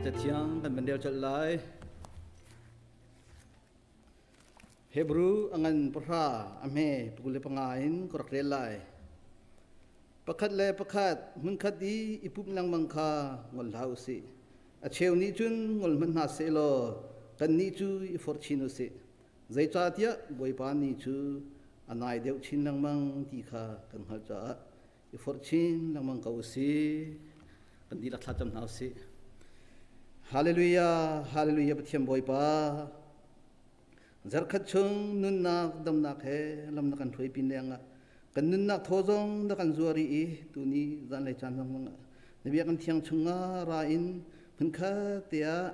Cathiang kan van rel colh lai. Hebrew a ngan pahra a hme 25 in ka rak rel lai. Pakhat le pakhat hmunkhat i i pumh lengmang kha ngol hlah u sih. A cheu nih cun ngol hmanh hna sehlaw kannih cu i forh chin u sih. Zeicahtiah Bawipa ni cu a nai deuh chin lengmang ti kha kan hngalh caah i forh chin lengmang ko u sih. Kan dihlak thlacam hna u sih. Hallelujah, Hallelujah Pathian Bawipa. Zarkhat chung nunnak damnak he lam na kan hruai pin leng ah kan nunnak thaw zong na kan zuar i tuni zanlei caan zong ah na biakinn thiang chungah ra in hmunkhat te ah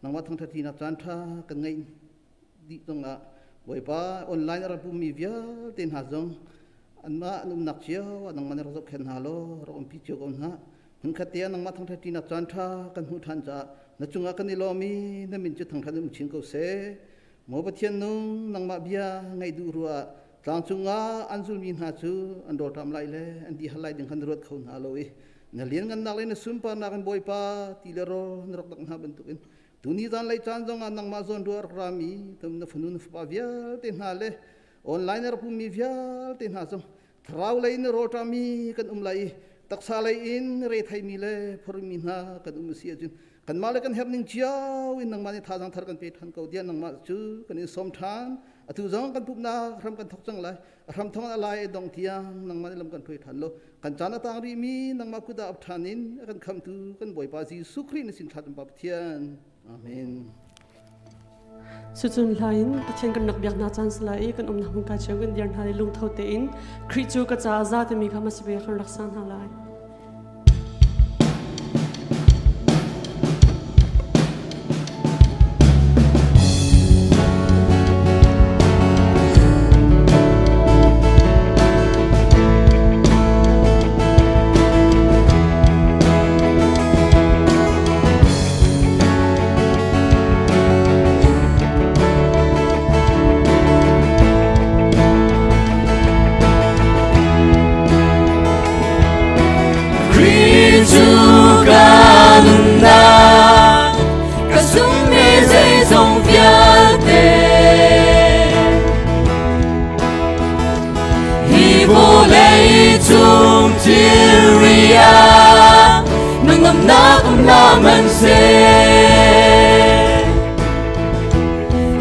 nangmah thangṭhat tinak caan ṭha kan ngeih dih zongah Bawipa online a rak pummi vialte hna zong anmah an umnak cio ah nangmah nih rak zohkhenh hna law rak umpi cio ko hna. Hmunkhat te ah nangmah thangṭhat ṭinak caan ṭha kan hmuh ṭhan caah na cungah kan i lawm i na min cu thangṭhat in um chin ko seh. Maw Pathian nung, nangmah bia ngaih duh ruah tlang cungah an zulmi hna cu an rawlṭam lai le an ti hal lai ding khan na ruat kho hna lo i na lianngannak le na sunparnak in Bawipa ti le rawl na rak dangh hna bantukin Tuni zanlei caan zongah nangmah zawn ruah rak rami na fanu na fapa vialte hna le online a rak ummi vialte hna zong thlarau lei in rawlṭami kan um lai i taksa lei in retheimi le phormi hna kan um a si ahcun kanmah le kan herh ning cio in nangmah nih thazaang thar kan pe ṭhan ko tiah nangmah cu kan in sawm ṭhan. Atu zong kan pumhnak hram kan thok cang lai. A hram thong a lai dong tiang nangmah nih lam kan hruai ṭhan lo. Kan caan a tang rihmi nangmah kut ah ap ṭhan in a kan khamhtu kan Bawipa Jesuh Khrih na sin thla Pa Pathian. Amen. Cucun hla in Pathian kan rak biak hna caan sala i kan umnak hmun ka cio kan dir hna i lungtho tein Khrih cu ka caah za timi kha hmasa bik kan rak sa hna lai.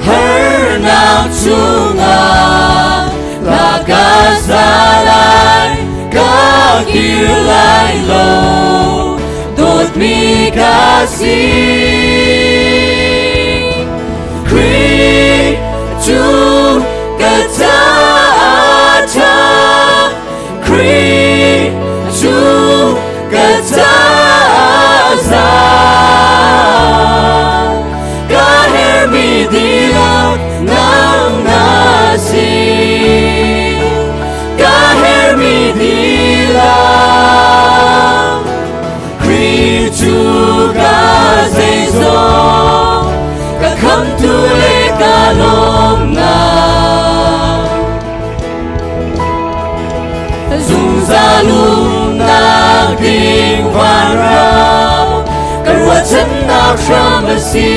Hernak chungah Lakasalai ka kir lai lo dawtmi ka si Khrih cu ka caah ṭha Khrih cu ka caah za ka hermi dihlak nang na si ka hermi dihlak Khrih cu ka zeizong ka khamtu le ka lawmnak zungzal umnak ding vanram ka ruahchannak hram a si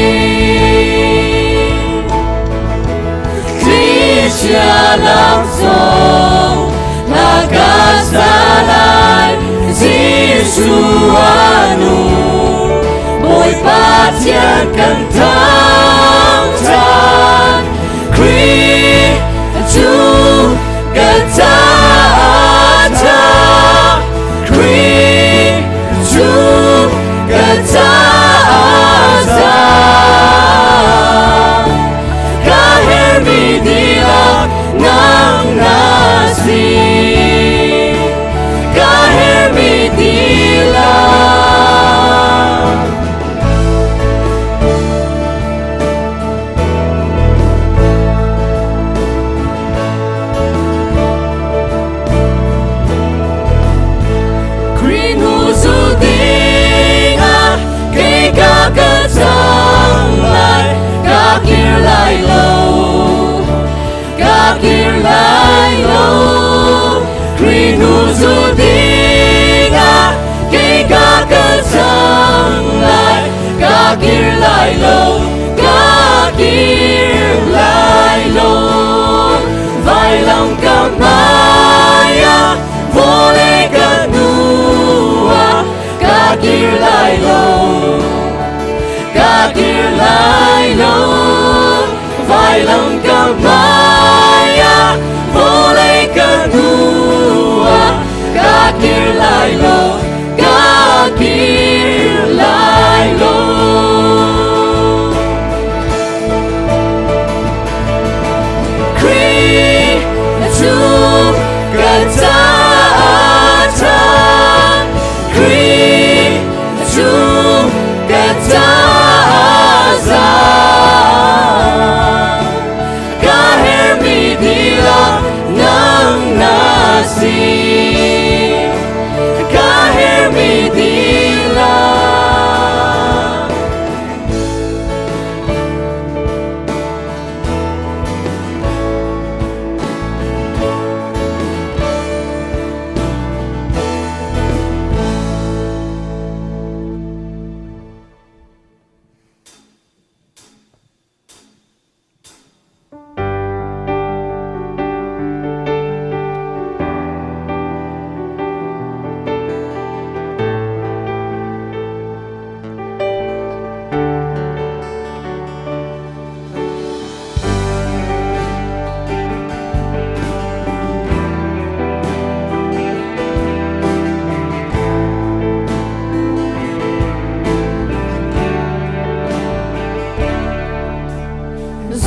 Thlichia lak zong na ka salai Jesuh anu Bawipa Thian kan thangṭhat Khrih cu ka caah ṭha Khrih cu ka caah za ka hermi dihlak nang na si ka hermi dihlak. kir lai lo, ka kir lai lo. Vailam ka hmai ah, vawlei ka hnu ah, ka kir lai lo, ka kir lai lo. Vailam ka hmai ah, vawlei ka hnu ah, ka kir lai lo, ka kir lai lo. Khrih cu ka caah ṭha, Khrih cu ka caah za. Ka herhmi dihlak nang na si. Ka herhmi dihlak.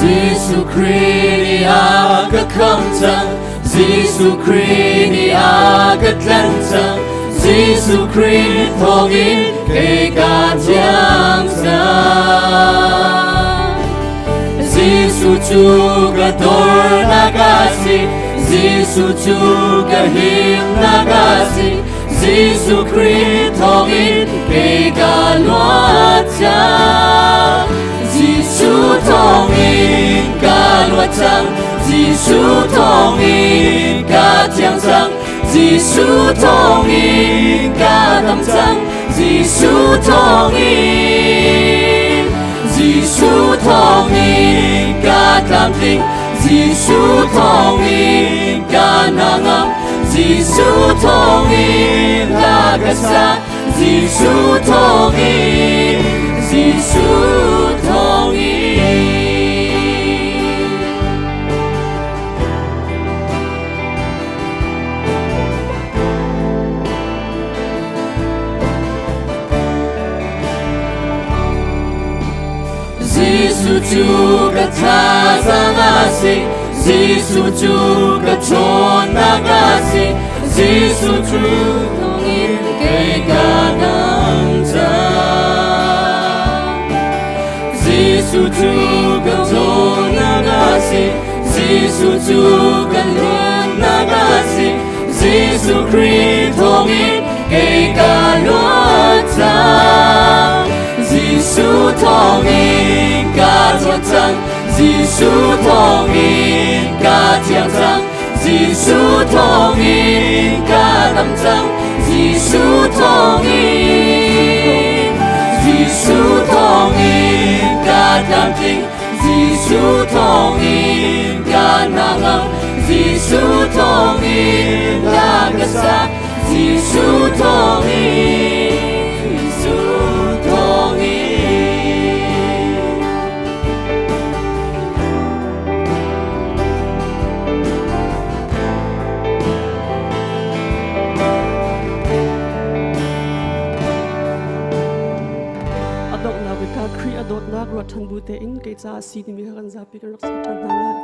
Jesuh Khrih nih a ka khamh cang Jesuh Khrih nih a ka tlanh cang Jesuh Khrih thawngin kei ka thiang cang Jesuh cu ka dornak a si Jesuh cu ka himnak a si Jesuh Khrih thawngin kei ka luat cang Jesuh thawngin ka luat cang Jesuh thawngin ka thiang cang Jesuh thawngin ka dam cang Jesuh thawngin Jesuh thawngin ka tlamtling Jesuh thawngin ka nangam Jesuh thawngin hla ka sa Jesuh thawngin Jesuh thawngin. Jesuh cu ka thazaang a si Jesuh cu ka ṭhawnnak a si Jesuh cu thawngin kei ka dam cang Jesuh cu ka ṭhawnnak a si Jesuh cu ka luatnak a si Jesuh Khrih thawngin kei ka luat cang Jesuh thawngin ka luat cang Jesuh thawngin ka thiang cang Jesuh thawngin ka dam cang Jesuh thawngin Jesuh thawngin ka tlamtling Jesuh thawngin ka nangam Jesuh thawngin hla ka sa Jesuh thawngin Jesuh thawngin. A donghnak bik ah Khrih a dawtnak ruat ṭhan bu tein kei caah a si timi kha kan zapi kan rak ser ṭhan hna lai.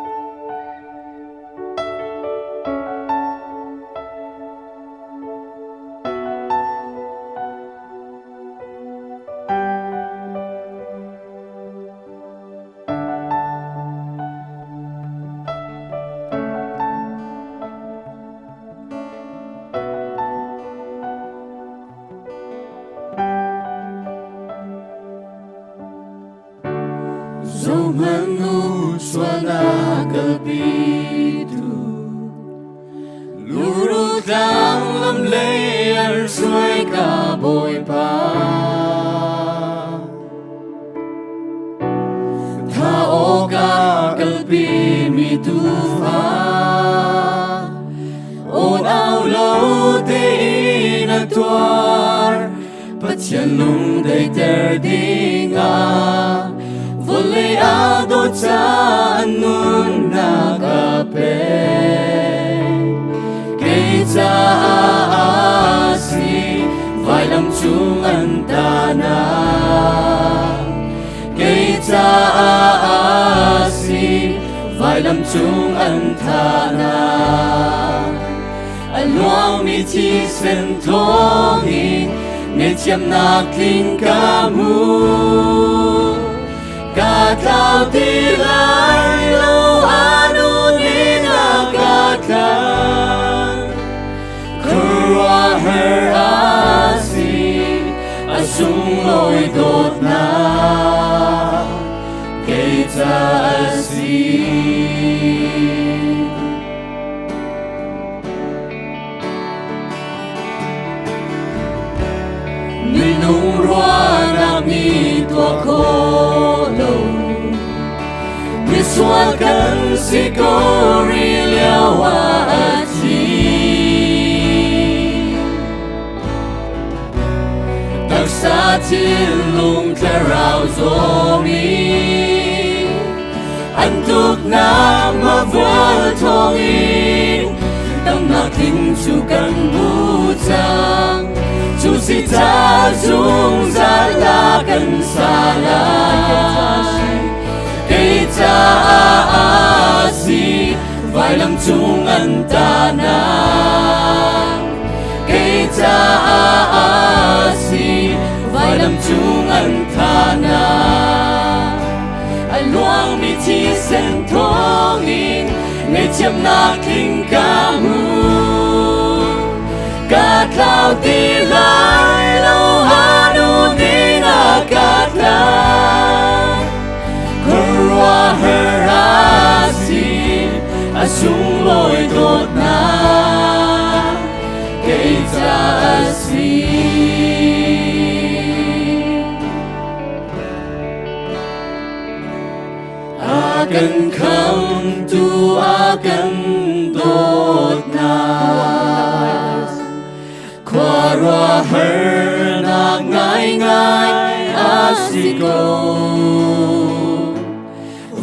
Zohhmanh u sualnak kalpitu Luru tlang lam lei ar suai ka Bawipa. tuar. Pathian lung deiter dingah vawlei a dawt caah nunnak a pek. Kei caah a si vailam cung an tahnak. Kei caah a si vailam cung an thahnak. A luangmi thisen thawngin ngaihthiamnak tling ka hmu. Ka tlau ti lai lo anu ning a ka tlan. Khuaruahhar a si a sunglawi dawtnak kei ca a si. Minung ruahnak nih tuah khawh lo misual kan si ko rih lio ah a thi. Taksa thinlung thlarau zawng in an tuknak mavual thawngin damnak tling cu kan hmu cang. Cu si ca zungzal la kan sa lai. Kei caah a si vailam cung an tahnak. Kei caah a si vailam cung an thahnak. A luangmi thisen thawngin ngaihthiamnak tling ka hmu. Ka tlau ti lai lo anu ding a ka tlan. Khuaruahhar a si a sunglawi dawtnak kei ca a si. A kan khamtu a kan dawtnak khuaruahharnak ngaingai a si ko.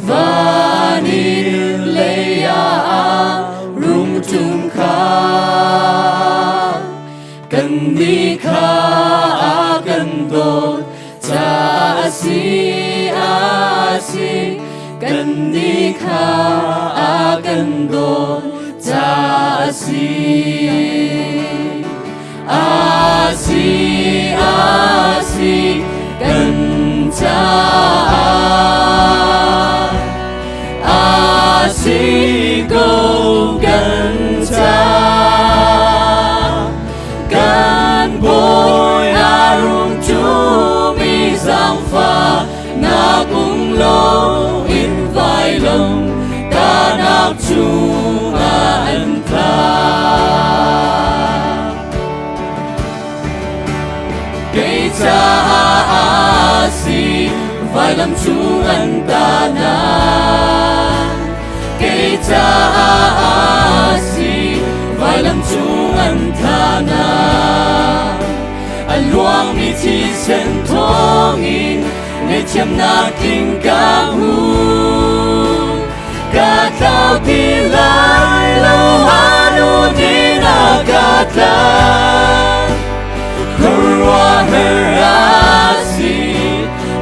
Van in lei ah rung ṭum kha kannih kha a kan dawt ca a si a si kannih kha a kan dawt ca a si a si a si kan caah a si ko kan caah kan bawi a rung ṭumi zaangfah nak um lo in vailam tahnak cungah an thlah. Kei caah a si vailam cung an tahnak. Kei caah a si vailam cung an thahnak. A luangmi thisen thawngin ngaihthiamnak tling ka hmu. Ka tlau ti lai lo anu ding a ka tlan. Khuaruahhar a si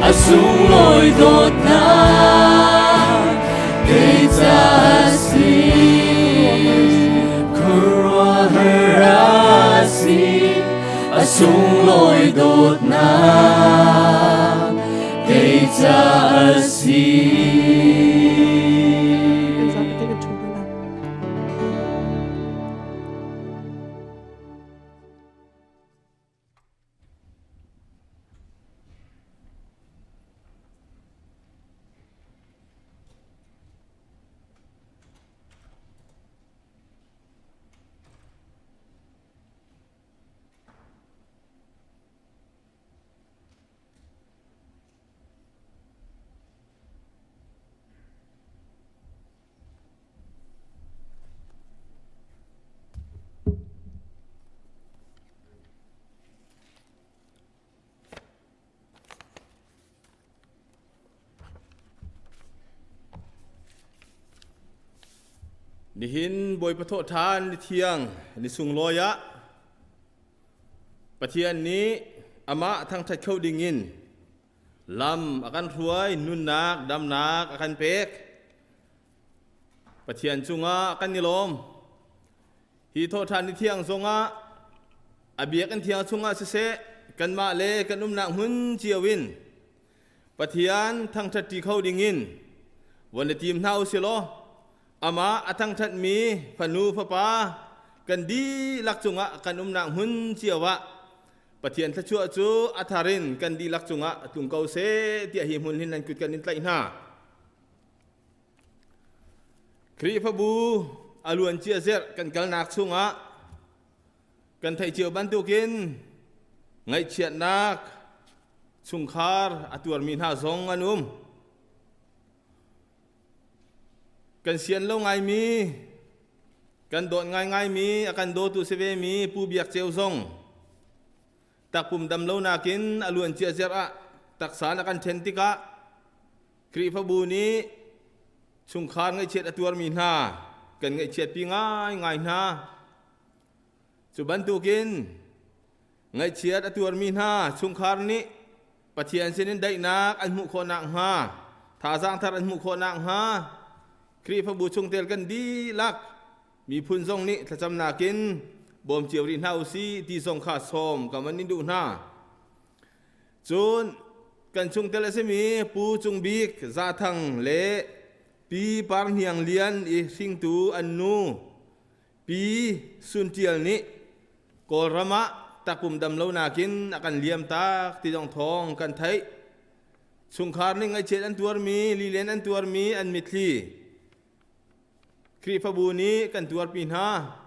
a sunglawi dawtnak kei ca a si. Khuaruahhar a si a sunglawi dawtnak kei ca a si. Kan zapi te kan ṭhu hna lai. Nihin Bawipa thawhṭhan ni thiang ni sunglawi ah Pathian nih amah thangṭhat kho dingin lam a kan hruai, nunnak, damnak a kan pek. Pathian cungah kan i lawm. Hi thawhṭhan ni thiang zongah a biakinn thiang chungah siseh, kanmah le kan umnak hmun cio in Pathian thangṭhatṭi kho dingin von i tim hna u si law amah a thangṭhatmi fanu fapa kan dihlak cungah kan umnak hmun cio ah Pathian thluachuah cu a thar in kan dihlak cungah tlung ko seh tiah hi hmun hin nan kut kan in tlaih hna. Khrihfabu a luancia zerh kan kalnak chungah Kan theih cio bantukin ngaihchiatnak chungkhar a tuarmi hna zong an um. Kan sian lo ngaimi, kan dawt ngaingaimi, a kan dawtu si vemi Pu Biak Ceu zong takpum dam lo nakin a luan cia zerh ah taksa na kan ṭhen tikah Khrihfabu nih chungkhar ngaihchiat a tuarmi hna kan ngaihchiatpi ngaingai hna. Cu bantukin ngaihchiat a tuarmi hna chungkhar nih Pathian sinin daihnak an hmuh khawh nakhnga, thazaang thar an hmuh khawh nakhnga Khrihfabu chungtel kan dihlak miphun zong nih thlacamnak in bawm cio rih hna u sih ti zong kha sawm ka van in duh hna. Cun kan chungtel a simi Pu Cung Bik Za Thang le Pi Par Hniang Lian i hringtu an nu Pi Sun Ṭial nih Kawlram ah takpum dam lo nakin a kan liamtak ti zong thawng kan theih. Chungkhar nih ngaihchiat an tuarmi, lilen an tuarmi an mitthli Khrihfabu nih kan tuarpi hna.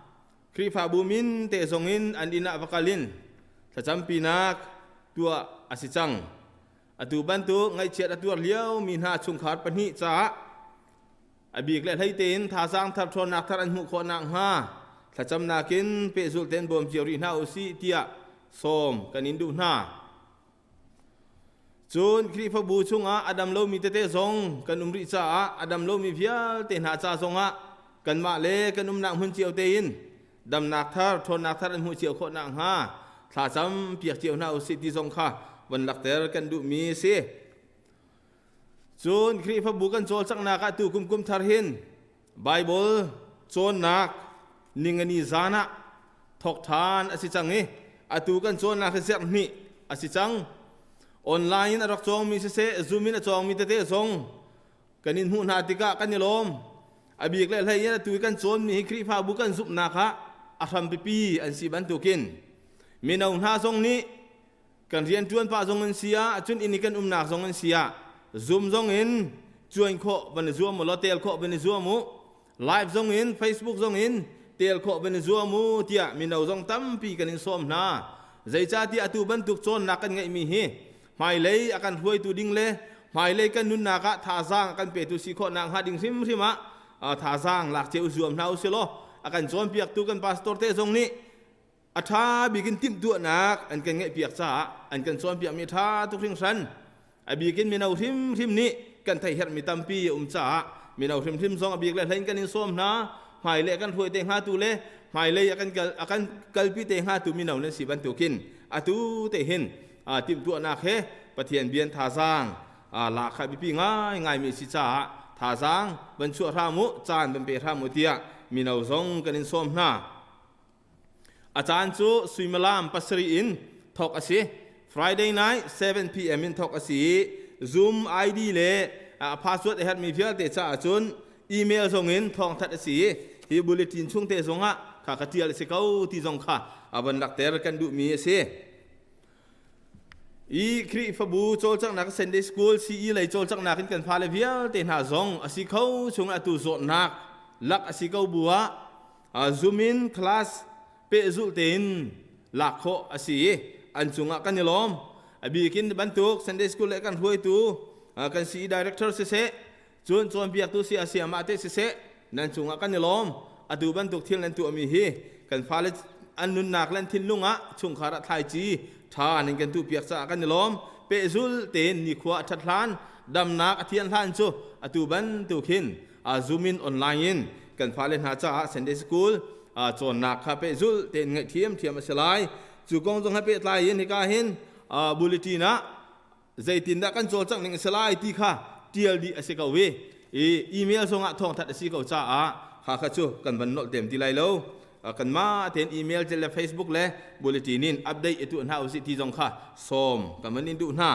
Khrihfabu min te zong in an inn ah va kal in thlacampinak tuah a si cang. Atu bantuk ngaihchiat a tuar liomi hna chungkhar pahnih caah A bik le hlei tein thazaang thar ṭhawnnak thar an hmuh khawh nakhnga thlacamnak in pehzulh tein bawm cio rih hna u sih tiah sawm kan in duh hna. Cun Khrihfabu chungah a dam lomi tete zong kan um rih caah a dam lomi vialte hna ca zongah kanmah le kan umnak hmun cio tein damnak thar ṭhawnnak thar an hmuh cio khawh nakhnga thlacam piak cio hna u sih ti zong kha van lakter kan duhmi a si. Cun Khrihfabu kan cawlcanghnak ah tu kum kum thar hin Baibal cawnnak ningani zan ah thawk ṭhan a si cang i atu kan cawnnak hi zarh hnih a si cang. Online in a rak cawngmi siseh, Zoom in a cawngmi tete zong kan in hmuh hna tikah kan i lawm. A bik le hlei in atu i kan cawnmi hi Khrihfabu kan zumhnak ah a hram pipi an si bantukin mino hna zong nih kan rianṭuan pah zong in si ah cun inn i kan umnak zong in si ah Zoom zong in cuan khawh van i zuam u law tel khawh van i zuam u, live zong in, Facebook zong in tel khawh van i zuam u tiah mino zong tampi kan in sawm hna. Zeicahtiah atu bantuk cawnnak kan ngeihmi hi hmailei a kan hruaitu ding le hmailei kan nunnak ah thazaang a kan petu si khawh nakhnga ding hrimhrim ah thazaang lak cio zuam hna u si law a kan cawnpiaktu kan pastor te zong nih a ṭha bik in timhtuahnak an kan ngeihpiak caah an kan cawnpiakmi a ṭha tuk hringhran. A bik in mino hrimhrim nih kan theihherhmi tampi a um caah mino hrimhrim zong a bik le hlei in kan in sawm hna. Hmailei a kan hruai te hngatu le hmailei a kan kal a kan kalpi te hngatu mino nan si bantukin atu te hin timhtuahnak he Pathian bian thazaang lak kha biapi ngaingaimi a si caah thazaang van chuah hram u, caan van pe hram u tiah mino zong kan in sawm hna. A caan cu suimilam 7 in thawk a si. Friday night 7 p.m. in thawk a si i Zoom ID le a password a herhmi vialte caah cun email zong in thawngthat a si i hi bulletin chung te zongah kha ka tial a si ko ti zong kha a von lakter kan duhmi a si. I Khrihfabu cawlcanghnak Sunday School CE lei cawlcanghnak in kan fale vialte hna zong a si kho chung atu zawtnak lak a si ko bu ah Zoom in class pehzulh tein lak khawh a si i an cungah kan i lawm. A bikin bantuk Sunday School le kan hruaitu kan CE director siseh, cun cawnpiaktu si a siamah te siseh, nan cungah kan i lawm. Atu bantuk thil nan tuahmi hi kan fale an nunnak le an thinlung ah chungkhar ah thlaici ṭha nan kan tuhpiak caah kan i lawm. Pehzul tein nikhua a ṭhat hlan, damnak a thian hlan cu atu bantuk hin Zoom in online in kan fale hna caah Sunday School cawnnak kha pehzulh tein ngaih thiamthiam a si lai. Cu kong zong he pehtlai in hika hin bulletin ah zeitindah kan cawlcangh ning a si lai ti kha tial dih a si ko i email zongah thawngthat a si ko caah kha kha cu kan van nolh tem ti lai lo. Kanmah tein email le Facebook le bulletin in update i tuah hna usih ti zong kha sawm kan van in duh hna.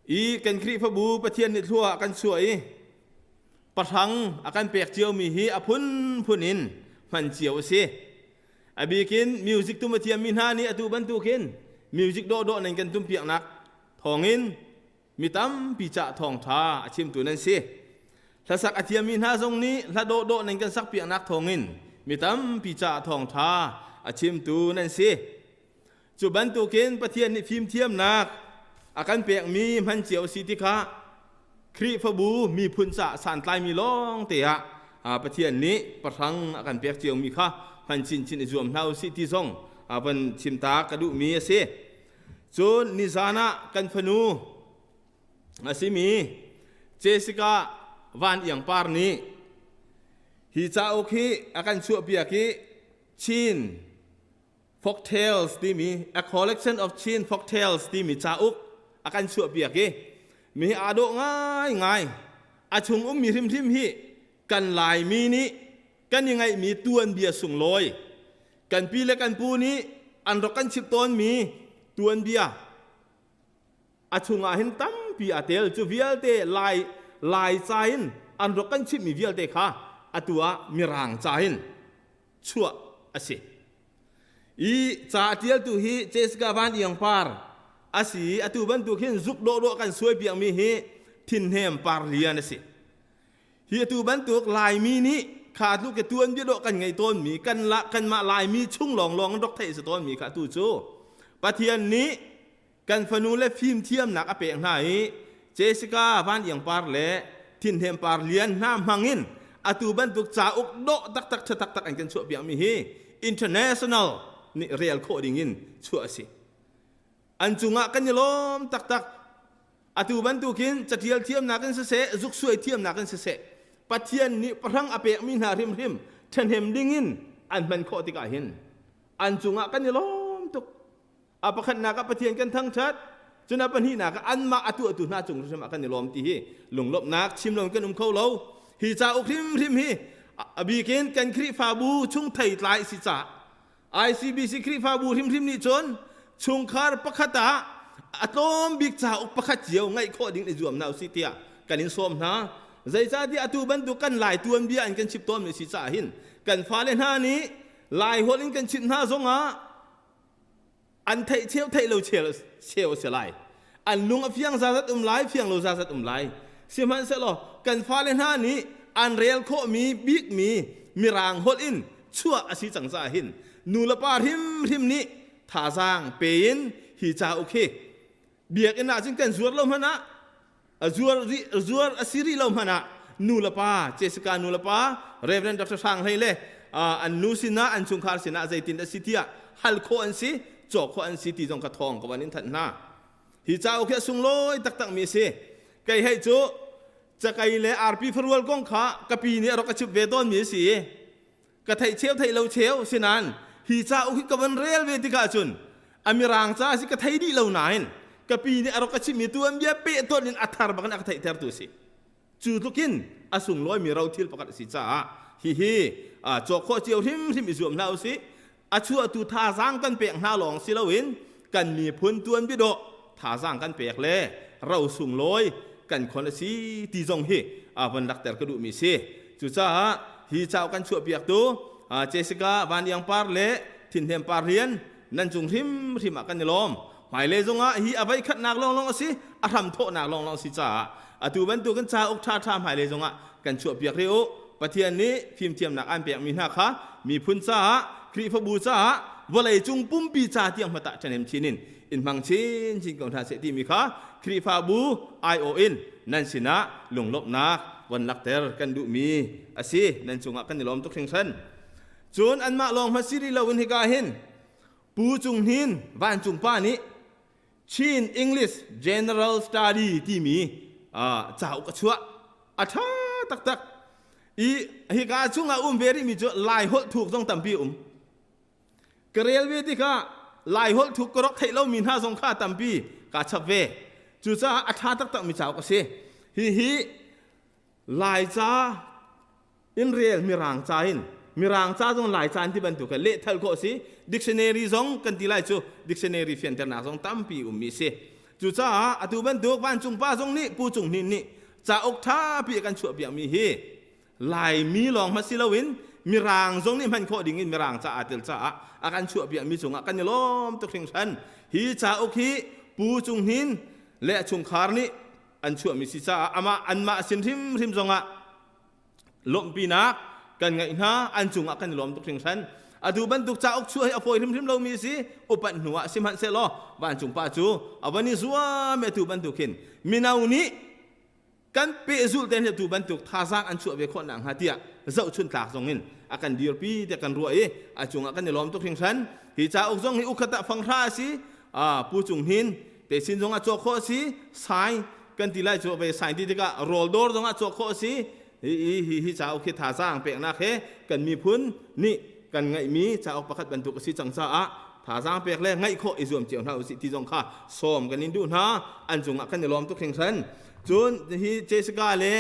I kan Khrihfabu Pathian nih thlua kan chuah i pahrang a kan pek ciomi hi a phunphun in hman cio a si. A bikin music tum a thiammi hna nih atu bantukin music dawhdawh nan kan tumpiaknak thawngin mi tampi cah thawngṭha a chimtu nan si. Hlasak a thiammi hna zong nih hla dawhdawh nan kan sakpiaknak thawngin mi tampi cah thawngṭha a chimtu nan si. Cu bantukin Pathian nih fimthiamnak a kan pekmi hman cio a si ti kha Khrihfabu miphun caah santlaimi lawng te ah Pathian nih pahrang a kan pek ciomi kha hman chinchin i zuam hna usih ti zong van chim ta ka duhmi a si. Cun nizan ah kan fanu a simi Jessica Van Iang Par nih hi cauk hi a kan chuahpiak i Chin Folktales timi A Collection of Chin Folktales timi cauk a kan chuahpiak i mi hi aa dawh ngaingai. A chung ummi hrimhrim hi kan Laimi nih kan i ngaihmi tuanbia sunglawi kan pi le kan pu nih an rak kan chimh tawnmi tuanbia a chungah hin tampi a tel. Cu vialte Lai Lai ca in an rak kan chimhmi vialte kha atu ah Mirang ca in chuah a si. I ca tialtu hi Jessica Van Iang Par a si i atu bantuk hin zuk dawhdawh kan suai piakmi hi thinhnem par lian a si. Hi atu bantuk Laimi nih kha tluk ke tuan bia dawh kan ngei tawnmi kan la kanmah Laimi chung lawnglawng in rak theih si tawnmi kha atu cu Pathian nih Kan fanu le fimthiamnak a pek hna i Jessica Van Iang Par le Thinhnem Par Lian hna hmangin atu bantuk cauk dawh taktak ṭha taktak an kan chuahpiakmi hi international nih rel khawh dingin chuah a si. An cungah kan i lawm taktak. Atu bantukin catial thiamnak in siseh, zuksuai thiamnak in siseh, Pathian nih pahrang a pekmi hna hrimhrim ṭhahnem dingin an hman khawh tikah hin an cungah kan i lawm tuk. A pakhatnak ah Pathian kan thangṭhat, cun a pahnihnak ah anmah a tuahtu hna cung hrimhrim ah kan i lawm ti hi lunglawmhnak chim lo kan um kho lo. Hi cauk hrimhrim hi a bikin kan Khrihfabu chung theitlai si caah ICBC Khrihfabu hrimhrim nih cun chungkhar pakhat ah a tlawm bik cauk pakhat cio ngaih khawh ding i zuam hna usih tiah kan in sawm hna. Zeicahtiah atu bantuk kan Lai tuanbia in kan chim tawnmi si caah hin kan fale hna nih Lai holh in kan chimh hna zongah an theih cheu theih lo cheu cheu a si lai an lung a fiang zazat um lai fiang lo zazat um lai sihmanhsehlaw kan fale hna nih an rel khawhmi bikmi mirang holh in chuah a si cang caah hin nu le pa hrimhrim nih thazaang pe in hi cauk hi biakinn ah cun kan zuar lo hmanh ah a zuar zuar a si rih lo hmanh ah nu le pa Jessica nu le pa Reverend Dr. Hrang Hlei le an nu sinah an chungkhar sinah zeitin a si tiah hal khawh an si cawk khawh an si ti zong ka thawng ka van in thanh hna hi cauk hi a sunglawi taktak mi a si kei hei cu cakei le arpi farual kong kha ka pi nih a rak ka chimh ve tawn mi a si i ka theih cheu theih lo cheu sinain hi cauk hi ka van rel ve tikah cun a mirang ca si ka thei dih lo nain ka pi nih a rak ka chimhmi tuanbia pehtonh in a thar bak in a ka theihtertu a si cu tlukin a sunglawimi rothil pakhat a si caah hihi cawk khawh cio hrimhrim i zuam hna usih a chuahtu thazaang kan pek hna lawng si loin kan miphun tuanbia dawh thazaang kan pek le ro sunglawi kan khon a si ti zong hi van lakter ka duhmi si cucaah hi cauk kan chuahpiaktu Jessica Van Iang Par le Thinhnem Par Lian nan cung hrimhrim ah kan i lawm hmailei zongah hi a voi khatnak lawnglawng a si a hram thawhnak lawnglawng a si caah atu bantukin cauk ṭhaṭha hmailei zongah kan chuahpiak rih u Pathian nih fimthiamnak an pekmi hna kha miphun caah Khrihfabu caah vawlei cung pumpi ca tiang hmatah ṭhahnem chin in in hmang chinchin ko hna seh timi kha Khrihfabu aiawh in nan sinah lunglawmhnak von lakter kan duhmi a si nan cungah kan i lawm tuk hringhran Cun anmah lawng hmanh si rih loin hika hin Pu Cung Hnin Vancung pa nih Chin English General Study timi cauk a chuah. A ṭha taktak. I hika chungah um ve rihmi cu Lai holh thuk zong tampi um. Ka rel ve tikah Lai holh thuk ka rak theih lomi hna zong kha tampi kaa chap ve. Cucaah a ṭha taktakmi cauk a si. Hihi Laica in rel Mirang ca in Mirang ca zong Laica in ti bantuk kha lehthal khawh a si. Dictionary zong kan ti lai cu dictionary fianternak zong tampi ummi a si. Cucaah atu bantuk vancung pa zong nih Pu Cung Hnin nih cauk ṭhapi a kan chuahpiakmi hi Laimi lawng hmanh si loin Mirang zong nih hman khawh ding in Mirang ca aa tel caah a kan chuahpiakmi cungah kan i lawm tuk hringhran. Hi cauk hi Pu Cung Hnin le a chungkhar nih an chuahmi si caah amah anmah sin hrimhrim zongah lawmhpinak kan ngeih hna an cungah kan i lawm tuk hringhran. Atu bantuk cauk chuah hi a fawi hrimhrim lomi a si. Upat hnu ah sihmanhsehlaw vancung pa cu a van i zuam i atu bantuk hin mino nih kan pehzulh te tu bantuk thazaang an chuah ve khawh nak hnga tiah zohchun tlak zong in a kan dirpi tiah kan ruah i a cungah kan i lawm tuk hringhran. Hi cauk zong hi ukhat ah fanghra a si, Pu Cung Hnin te sin zong ah cawk khawh a si, sai kan ti lai cu ve sai ti tikah rawl dawr zong ah cawk khawh a si. Hi hi hi cauk hi thazaang peknak he kan miphun nih kan ngeihmi cauk pakhat bantuk a si cang caah thazaang pek le ngaih khawh i zuam cio hna usih ti zong kha sawm kan in duh hna. An cungah kan i lawm tuk hringhran. Cun hi Jessica le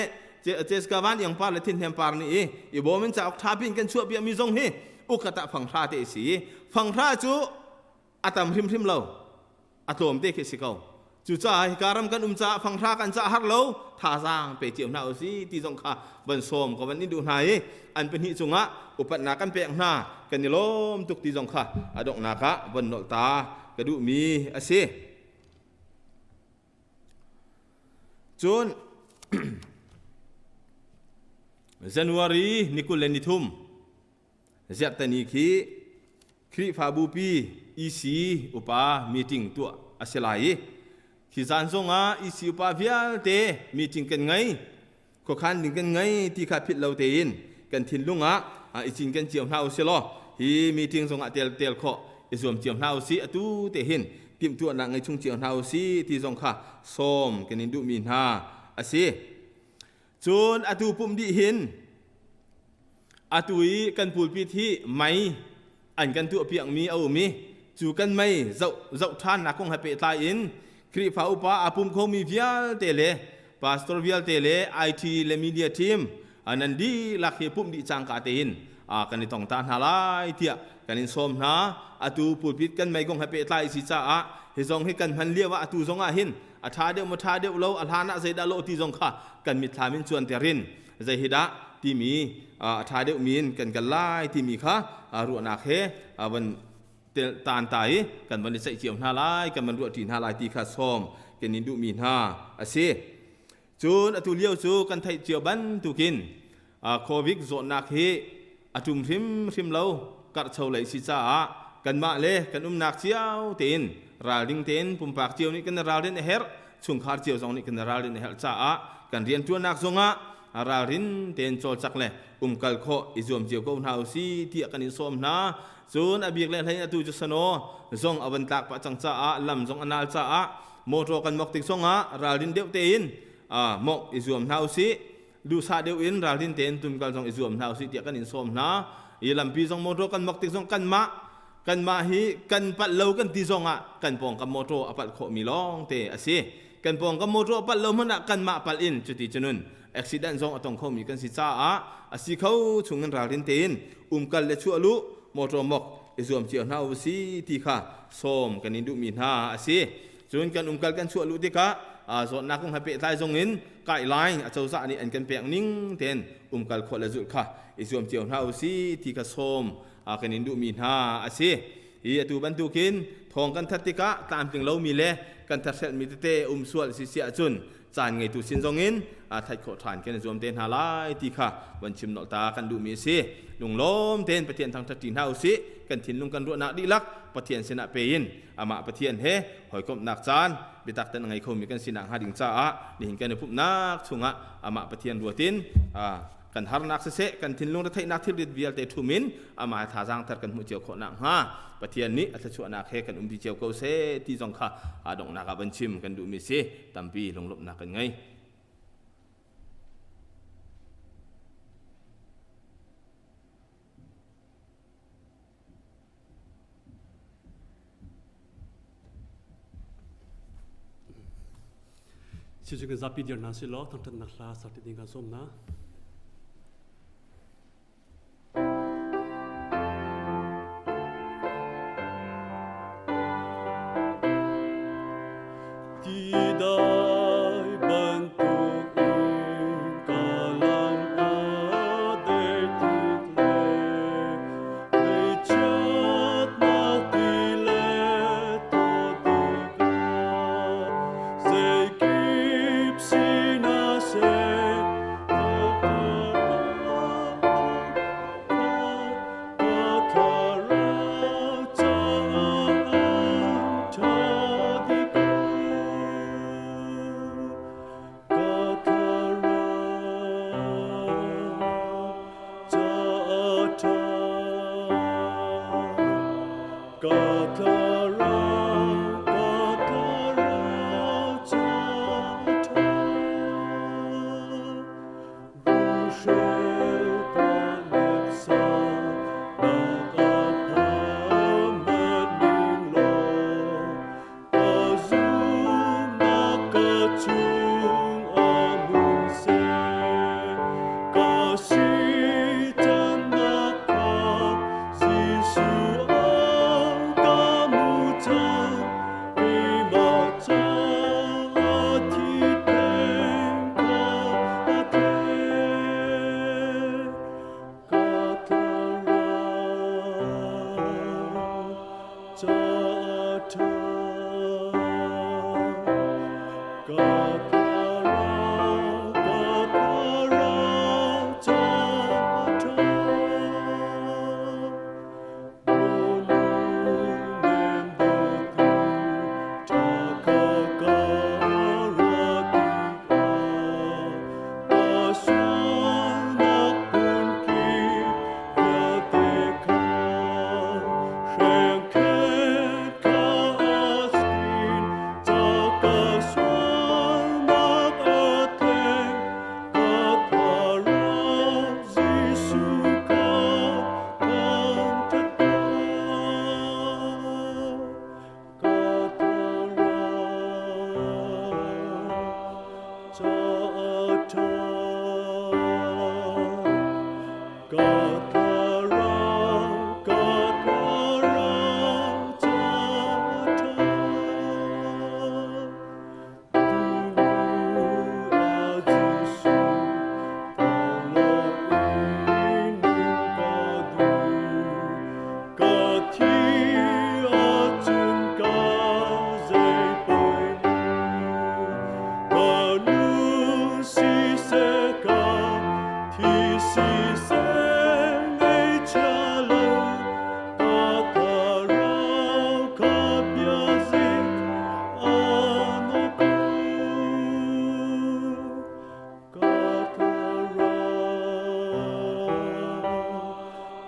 Jessica Van Iang Par le Thin Hnem Par nih i i bawm in cauk ṭha piin kan chuah piakmi zong hi ukat ah fanghra te a si. Fanghra cu a tam hrimhrim lo, a tlawm te khi si ko. Cucaah hika ram kan um caah fanghra kan cah har lo, thazaang pe cio hna usih ti zong kha van sawm ka van in duh hna i an pahnih cungah upatnak kan pek hna, kan i lawm tuk ti zong kha a donghnak ah von nolh ta ka duhmi a si. Cun January ni 23 Ziarhtani khi Khrihfabupi EC upa meeting tuah a si lai i khi zan zongah EC upa vialte meeting kan ngei, khuakhan ding kan ngei ti kha philh lo tein kan thinlung ah i cinken cio hna usih law hi meeting zongah tel tel khawh i zuam cio hna usih. Atu te hin timhtuahnak ngei chung cio hna usih ti zong kha sawm kan in duhmi hna a si. Cun atu pumh dih hin atu i kan pulpit hi mei an kan tuahpiakmi a um i cu kan mei zoh zoh ṭhannak kong he pehtlai in Khrihfa upa aa pum khomi vialte le pastor vialte le IT le media team nan dihlak hi pumh dih cangka tein kan i tong ta hna lai tiah kan in sawm hna. Atu pulpit kan mei kong he pehtlai si caah hi zong hi kan hman lio ah atu zong ah hin a ṭha deuh maw ṭha deuh lo, a hlan ah zeidah lawh ti zong kha kan mitthlam in cuanter in zei hi dah timi a ṭha deuhmi in kan kal lai timi kha ruahnak he van tan ta i kan van i ceih cio hna lai, kan van ruahṭi hna lai ti kha sawm kan in duhmi hna a si. Cun atu lio cu kan theih cio bantukin Covid zawtnak hi a ṭum hrimhrim lo, karhcho lei si caah kanmah le kan umnak cio tein ralring tein pumpak cio nih kan i ralrin a herh, chungkhar cio zong nih kan i ralrin a herh caah kan rianṭuannak zongah ralrin tein cawlcak le umkal khawh i zuam cio ko hna usih tiah kan in sawm hna. Cun a bik le hlei atu cu sano zong a van tlak pah cang caah lam zong a nal caah motor kan mok tik zongah ralrin deuh tein mok i zuam hna usih, duhsah deuh in ralrin tein tumkal zong i zuam hna usih tiah kan in sawm hna. I lampi zong motor kan mok tik zong kanmah kanmah hi kan palh lo kan ti zong ah kan pawngkam motor a palh khawhmi lawng te a si. Kan pawngkam motor a palh lo hmanh ah kanmah palh in cuti cunun accident zong a tong khomi kan si caah a si kho chungin ralrin tein umkal le chuah luh motor mok i zuam cio hna usih ti kha sawm kan in duhmi hna a si. Cun kan umkal kan chuah luh tikah zawtnak kong he pehtlai zong in kai a cozah nih an kan pek ning tein umkal khawh le zulh kha i zuam cio hna usih ti kha sawm kan in duhmi hna a si. Hi atu bantukin thawng kan that tikah tlamtling lomi le kan thathrelhmi tete um sual si si ahcun caan ngeitu sin zong in theih khawh ṭhan kan i zuam te hna lai ti kha van chim nolh ta kan duhmi a si. Lunglawm tein Pathian thangṭhat ṭi hna usih. Kan thinlung kan ruahnak dihlak Pathian sinah pe in amah Pathian he hawikomhnak caan biatak ten a ngei khomi kan sinak hnga ding caah nihin kan i pumhnak chungah amah Pathian ruatin kan harnak siseh, kan thinlung retheihnak thilrit vialte ṭhum in amah he thazaang thar kan hmuh cio khawh nakhnga Pathian nih a thluachuahnak he kan um ti cio ko seh ti zong kha a donghnak ah van chim kan duhmi si. Tampi lunglawmhnak kan ngei. Sicun kan zapi dir hna sih law thangṭhatnak hla sak ti ding kan sawm hna. Tidai bantuk in ka lam a dei tuk le Meichiatnak ti le taw tikah zeikip sinah seh ka thlarau caah an ṭha dih ko. Ka thlarau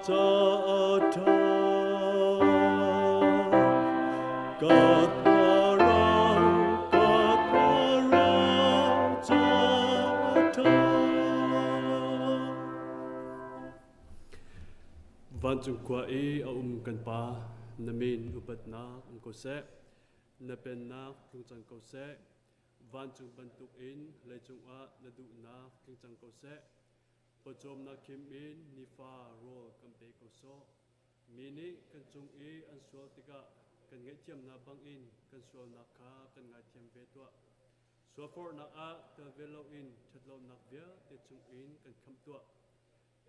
caah ṭha. Ka thlarau, ka thlarau caah ṭha. Vancung khua i a um kan Pa, na min upatnak um ko seh. Na pennak tlung cang ko seh. Vancung bantukin leicung ah na duhnak tling cang ko seh. Pawcawmnak khim in nifa rawl kan pe ko sawh. Mi nih kan cung i an sual tikah kan ngaihthiamnak bangin kan sualnak kha kan ngaithiam ve tuah. Sualforhnak ah tel ve loin ṭhatlonak vialte chungin kan khamh tuah.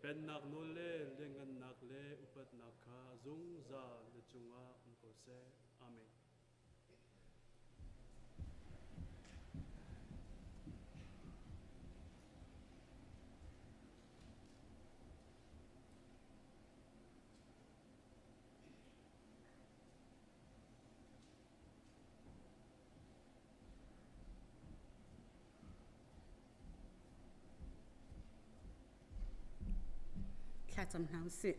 Pennak nawl le lianngannak le upatnak kha zungzal na cungah um ko seh. Amen. Thlacam hna usih.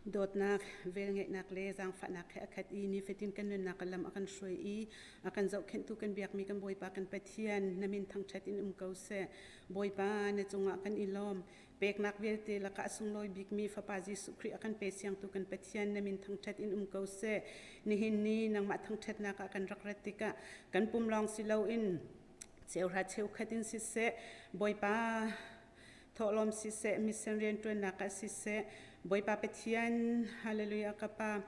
Dawtnak, velngeihnak le zaangfahnak he a khat i nifatin kan nunnak a lam a kan hruai i a kan zohkhenhtu kan biakmi kan Bawipa kan Pathian na min thangṭhat in um ko seh. Bawipa na cungah kan i lawm. Peknak vialte lakah a sunglawi bikmi Fapa Jesuh Khrih a kan pe siangtu kan Pathian na min thangṭhat in um ko seh. Nihin ni nangmah thangṭhatnak ah kan rak rat tikah kan pum lawng si loin. Cheuhra cheukhat in siseh, Bawipa thawhlawm siseh, mission rianṭuannak ah siseh, Bawipa Pathian, hallelujah ka Pa,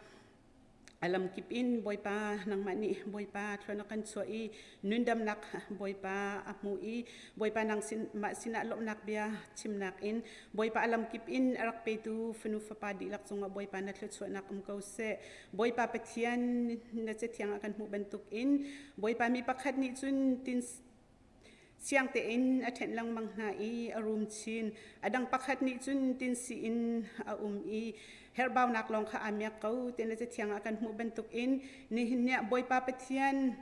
a lamkip in Bawipa nangmah nih Bawipa thluan a kan chuah i nundamnak Bawipa a hmu i Bawipa nang sin mah sinah lawmhnak bia chimnak in Bawipa a lamkip in a rak petu fanu fapa dihlak cungah Bawipa na thluachuahnak um ko seh. Bawipa Pathian na cathiang ah kan hmuh bantuk in Bawipa mi pakhat nih cun tin siang tein a ṭhenh lengmang hna i a rum chin. A dang pakhat nih cun tinsi in a um i herhbaunak lawng kha aa miak ko ti na cathiang ah kan hmuh bantuk in nihin ni ah Bawipa Pathian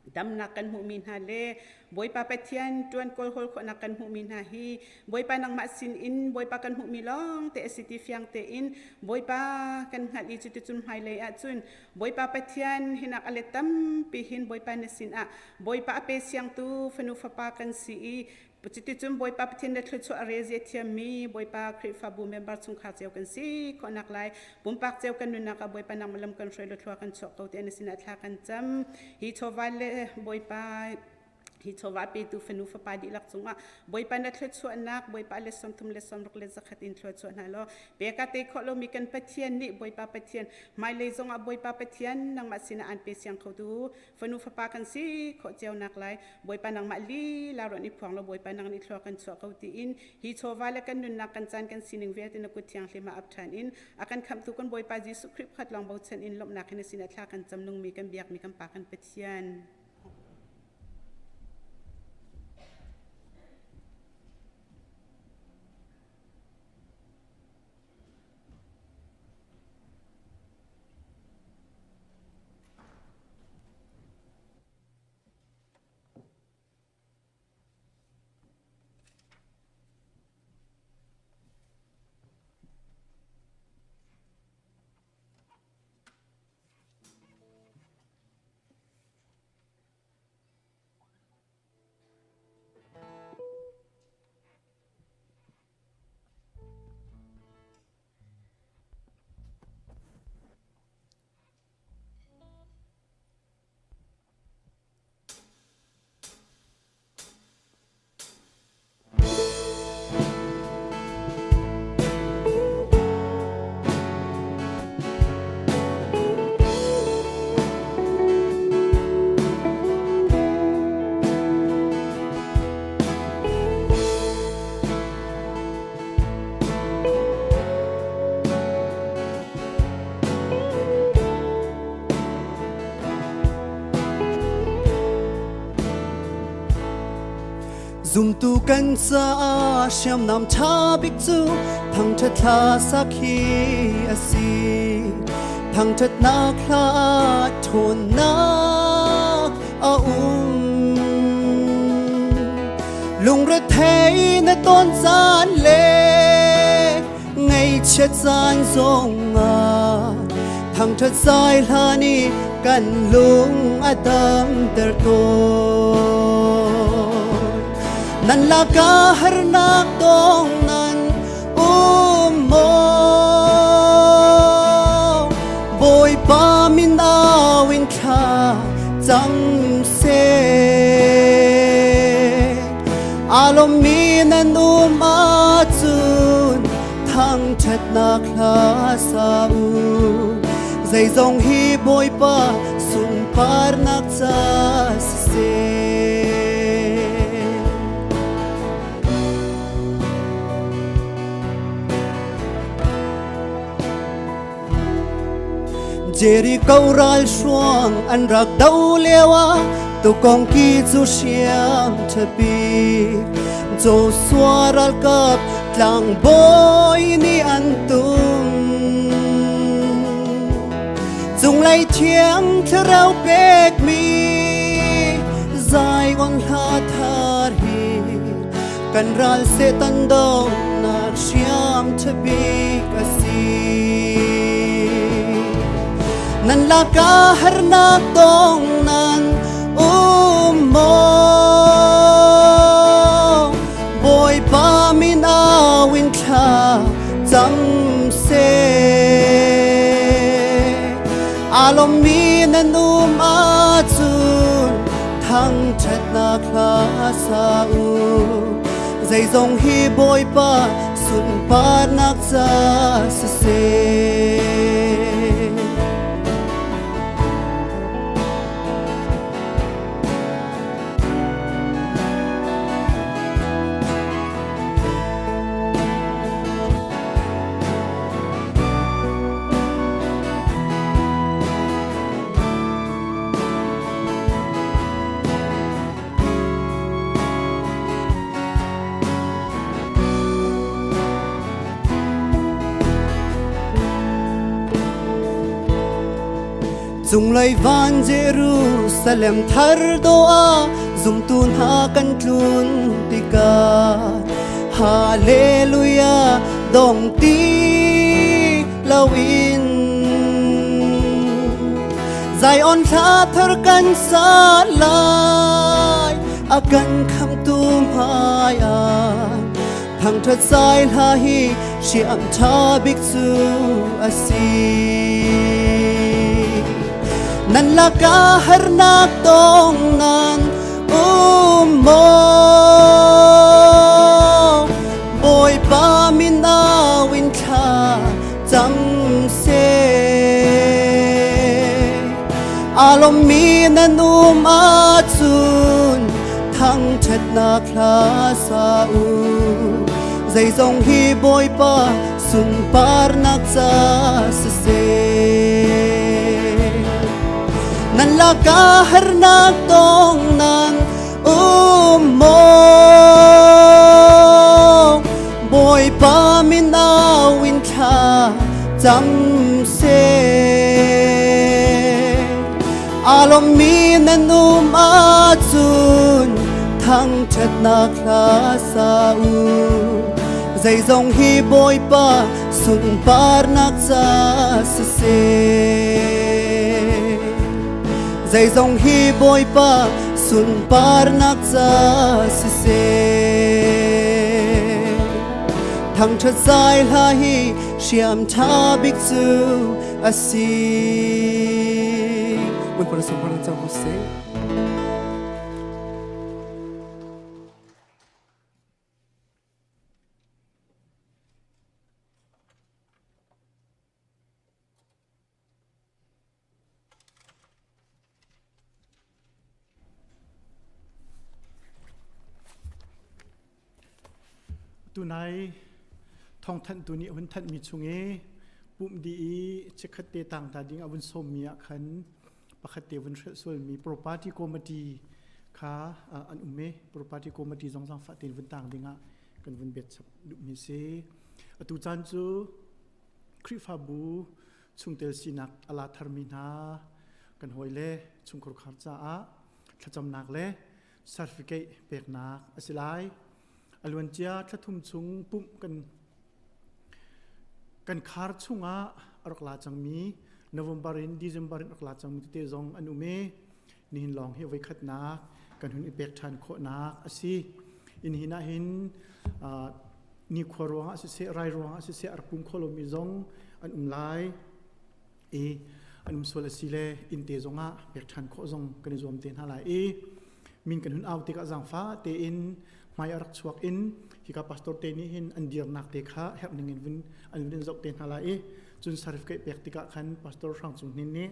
damnak kan hmuhmi hna le Bawipa Pathian ṭuan kawlhawl khawhnak kan hmuhmi hna hi Bawipa nangmah sin in Bawipa kan hmuhmi lawng te a si ti fiang tein Bawipa kan hngalh i cuticun hmailei ahcun Bawipa Pathian hinak a let tampi hin Bawipa na sinah Bawipa a pe siangtu fanu fapa kan si i cuticun Bawipa Pathian le thluachuah a rel zia thiammi Bawipa Khrihfabu member chungkhar cio kan si khawhnak lai pumpak cio kan nunnak ah Bawipa nangmah lam kan hruai law thlua kan chuah ko ti na sinah thla kan cam. Hi chawva le Bawipa hi chawva petu fanu fapa dihlak cungah Bawipa na thluachuahnak Bawipa le 30 le 60 le 100 in thluachuah hna law peka te khawh lomi kan Pathian nih Bawipa Pathian hmailei zongah Bawipa Pathian nangmah sinah an pe siang kho tu fanu fapa kan si khawh cio nak lai Bawipa nangmah lila ruan i phuang law Bawipa nang nih thlua kan chuah ko tiin hi chawva le kan nunnak kan caan kan sining vialte na kut thianghlim ah ap ṭhan in a kan khamhtu kan Bawipa Jesuh Khrih pakhat lawng bochan in lawmhnak hin a sinah thla kan cam nungmi kan biakmi kan Pa kan Pathian. Zumtu kan caah hriamnam ṭha bik cu thangṭhat hla sak hi a si. Thangṭhatnak hla ṭhawnnak a um. Lungrethei na ton caan le ngaihchiat caan zongah thangṭhat zai hla nih kan lung a damter tawn. Nan lakah harnak tong nan um maw? Bawipa min au in thla cam seh. Aa lawmmi nan um ahcun thangṭhatnak hla sa u. Zeizong hi Bawipa sunparnak ca siseh. Jericho ral hruang an rak do lio ah tukong ki cu hriam ṭhapi Joshua ralkap tlangbawi nih an tum cunglei thiang thlarau pekmi Zion hla thar hi kan ral Satan donak hriam ṭhabik a si. Nan lakah harnak tong nan um maw? Bawipa min au in thla cam seh. Aa lawmmi nan um ahcun thang Thangṭhatnak hla sa u. Zeizong hi Bawipa sunparnak ca siseh. Cunglei van Jerusalem thar do ah zumtu hna kan tlun tikah Hallelujah dong ti loin Zion thla thar kan sa lai a kan khamtu hmai ah thangṭhat zai hla hi hriam ṭha bik cu a si. Nan lakah harnak tong nan um maw? Bawipa min au in thla cam seh. Aa lawmmi nan um ahcun thangṭhatnak hla sa u. Zeizong hi Bawipa sunparnak ca siseh. Nan lakah harnak tong nan um maw? Bawipa min au in thla cam seh. Aa lawmmi nan um ahcun thangṭhatnak hla sa u. Zeizong hi Bawipa sunparnak ca siseh. Zeizong hi Bawipa sunparnak ca siseh. Thangṭhat zai hla hi hriam ṭha bik cu a si. Bawipa na sunparnak cang ko seh. Tunai thawngthanhtu nih a hun thanhmi chung i pumh dih i chikkhat te tang ta ding a vun sawmmi ah khan pakhat te vun hrelh sualmi property committee kha an um i property committee zong zangfah tein vun tang ding ah kan vun bet chap duhmi si. Atu caan cu Khrihfabu chungtel sinak a la tharmi hna kan hawile chungkhar khar caah thlacamnak le certificate peknak a si lai. A luancia thlathum chung pumh kan kan khar chungah a rak la cangmi November in December in rak la cangmi tete zong an um i nihin lawng hi voikhatnak kan hun i pek ṭhan khawhnak a si. In hin ah hin nikhua ruangah siseh rai ruangah siseh a rak pum kho lomi zong an um lai i an um sual a si le inn te zongah pek ṭhan khawh zong kan i zuam te hna lai i min kan hun au tikah zaangfah tein hmai a rak chuak in hika pastor te nih hin an dirnak te kha herh ning in vun an vun zoh te hna lai i cun certificate pek tikah khan pastor Hrang Cung Hnin nih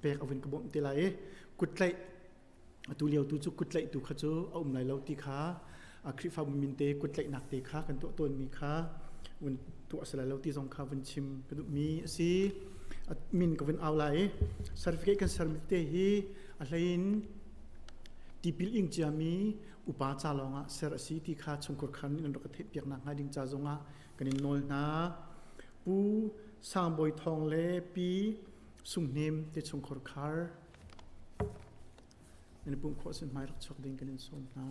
pek a vun ka bawmh te lai i kuttlaih atu lio tu cu kuttlaih tu kha cu a um lai lo ti kha Khrihfabu min te kuttlaihnak te kha kan tuah tawnmi kha vun tuah si lai lo ti zong kha vun chim ka duhmi a si. Min ka vun au lai i certificate kan sermi te hi a hleiin tipil ing ciami upa ca lawngah ser a si ti kha chungkhar khan nih nan rak ka theihpiak nakhnga ding ca zongah kan in nawl hna. Pu Sang Bawi Thawng le Pi Sung Hnem te chungkhar khar Nan i pumh khawh ahcun hmai rak chuak ding kan in sawm hna.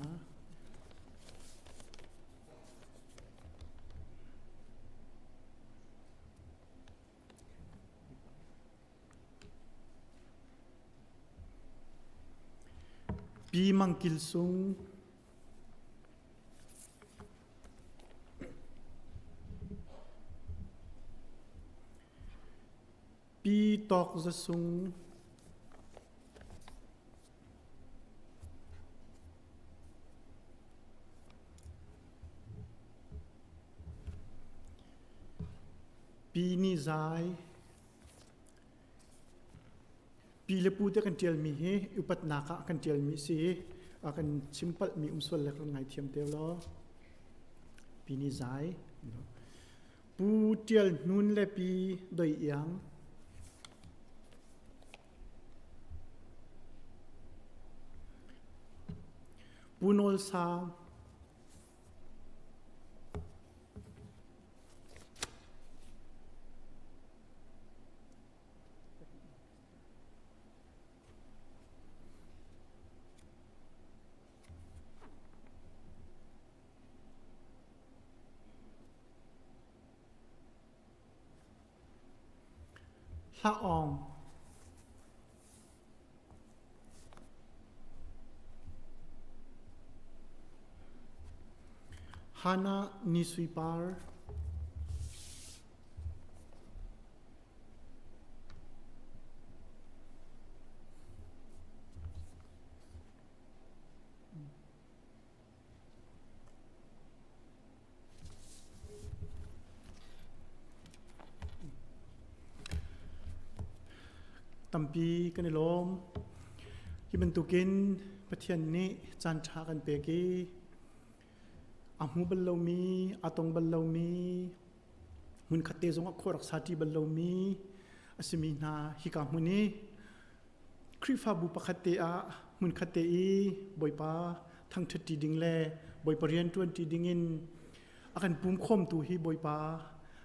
Pi Mang Kil Sung Pi Tawk Za Sung. Pi Ni Zai Pi le pu te kan ṭialmi hi upatnak ah kan ṭialmi si i a kan chim palhmi um sual le kan ngaithiam te law. Pi Ni Zai Pu Ṭial Hnun le Pi Doi Iang Pu Nawl Sang Hlah awng. Hannah Ni Sui Par. Tampi kan i lawm. Hi bantukin Pathian nih caan ṭha kan pek i a hmu bal lomi, a tong bal lomi, hmunkhat te zongah khua rak sa ṭi bal lomi a simi hna hika hmun i Khrihfabu pakhat te ah hmunkhat te i Bawipa thangṭhat ṭi ding le Bawipa rian ṭuan ṭi ding in a kan pumkhawmtu hi Bawipa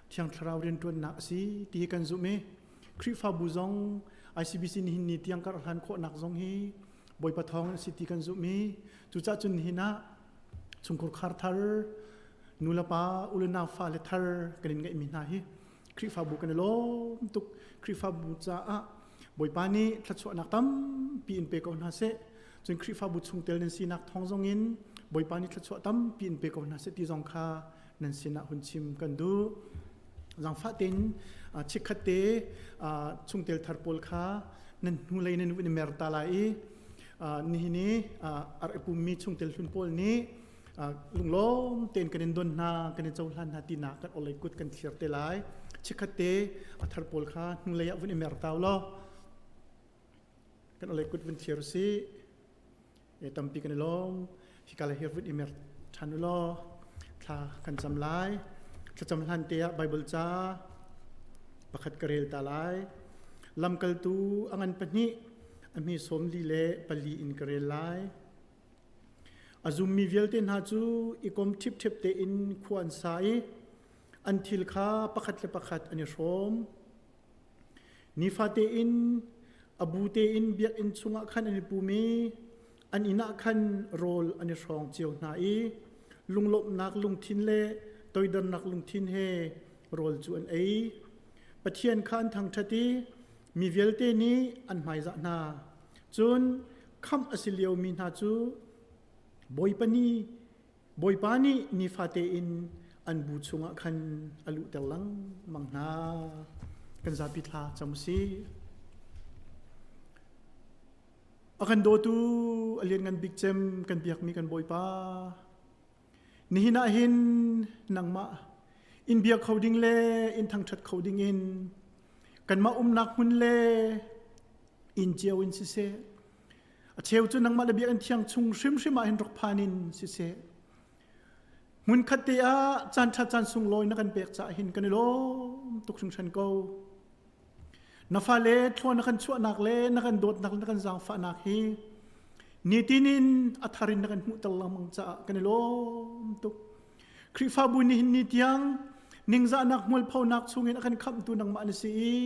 Thiang Thlarau rianṭuannak a si ti hi kan zumh i Khrihfabu zong ICBC nihin ni tiang kar hlan khawhnak zong hi Bawipa thawng a si ti kan zumh i cucah cun nihin ah chungkhur khar thar nulepa u le nau fale thar kan in ngeihmi hna hi Khrihfabu kan i lawm tuk. Khrihfabu caah Bawipa nih thluachuahnak tampi in pe ko hna seh. Cun Khrihfabu chungtel nan sinak thawng zong in Bawipa nih thluachuah tampi in pe ko hna seh ti zong kha nan sinah hun chim kan duh. Zangfah tein chikkhat te chungtel thar pawl kha nan hnulei nan vun i mer ta lai i nihin i a rak i pummi chungtel hlun pawl nih lunglawm tein kan in don hna kan in cohlan hna tinak kan olei kut kan thlir te lai chikkhat te a thar pawl kha hnulei ah vun i mer tau law kan olei kut vun thlir si e tampi kan i lawm hika le hi vun i mer ṭhan u law thla kan cam lai thlacam hlan te ah Bible ca pakhat ka rel ta lai lamkaltu a ngan pahnih a hmi sawmli le pali in ka rel lai A zummi vialte hna cu i kom ṭhipṭhep tein khua an sa i an thil kha pakhat le pakhat an i hrawm. Nifate in a bu tein biakinn chungah khan an i pum i an inn ah khan rawl an i hrawng cio hna i lunglawmhnak lungthin le toidornak lungthin he rawl cu an ei. Pathian kha an thangṭhat i mi vialte nih an hmaizah hna. Cun khamh a si liomi hna cu Bawipa nih Bawipa nih nifate in an bu chungah khan a luhter lengmang hna. Kan zapi thla cam u sih. A kan dawtu a lianngan bik cem kan biakmi kan Bawipa nihin ah hin nangmah in bia kho ding le in thangṭhat kho ding in kanmah umnak hmun le inn cio in siseh a cheu cu nangmah le biakinn thiang chung hrimhrim ah hin rak phan in siseh hmunkhat te ah caan ṭha caan sunglawi na kan pek caah hin kan i lawm tuk hringhran ko na fale thlua na kan chuahnak le na kan dawtnak na kan zaangfahnak hi nitin in a thar in na kan hmuhter lengmang caah kan i lawm tuk Khrihfabu nihin ni tiang ningzahnak hmualphonak chungin a kan khamhtu nangmah na si i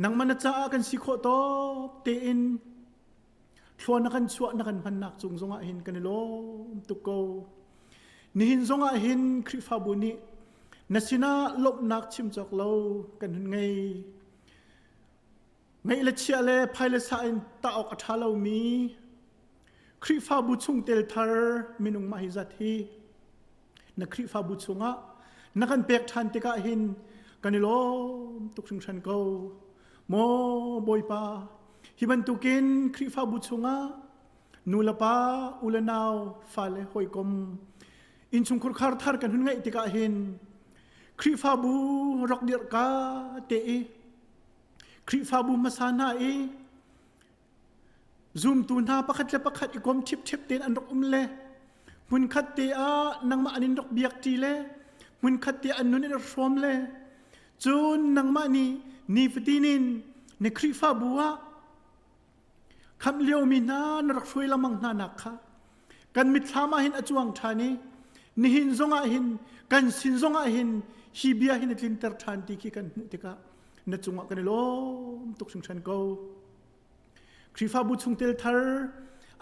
nangmah na caah kan si khawh tawk tein thlua na kan chuah na kan hmannak cung zongah hin kan i lawm tuk ko nihin zongah hin Khrihfabu nih na sinah lawmhnak chim cawk lo kan hun ngei ngeih le chiah le phai le sa in tah awk a ṭha lomi Khrihfabu chungtel thar minung mah hi zat hi na Khrihfabu chungah na kan pek ṭhan tikah hin kan i lawm tuk hringhran ko. Maw Bawipa, hi bantukin Khrihfabu chungah nu le pa, u le nau, fale, hawikom, innchungkhur khar thar kan hun ngeih tikah hin. Khrihfabu rak dirh ka te i Khrihfabu hmasa hna i zumtu hna pakhat le pakhat i kom ṭhipṭhep tein an rak um le hmunkhat te ah nangmah an in rak biak ṭi le hmunkhat te an nun in rak hrawm le cun nangmah nih nifatin in na Khrihfabu ah khamh liomi hna na rak hruai lengmang hna nak kha kan mitthlam ah hin a cuang ṭhan i nihin zongah hin kan sin zongah hin hi bia hin a tlinter ṭhan ti khi kan hmuh tikah na cungah kan i lawm tuk hringhran ko. Khrihfabu chungtel thar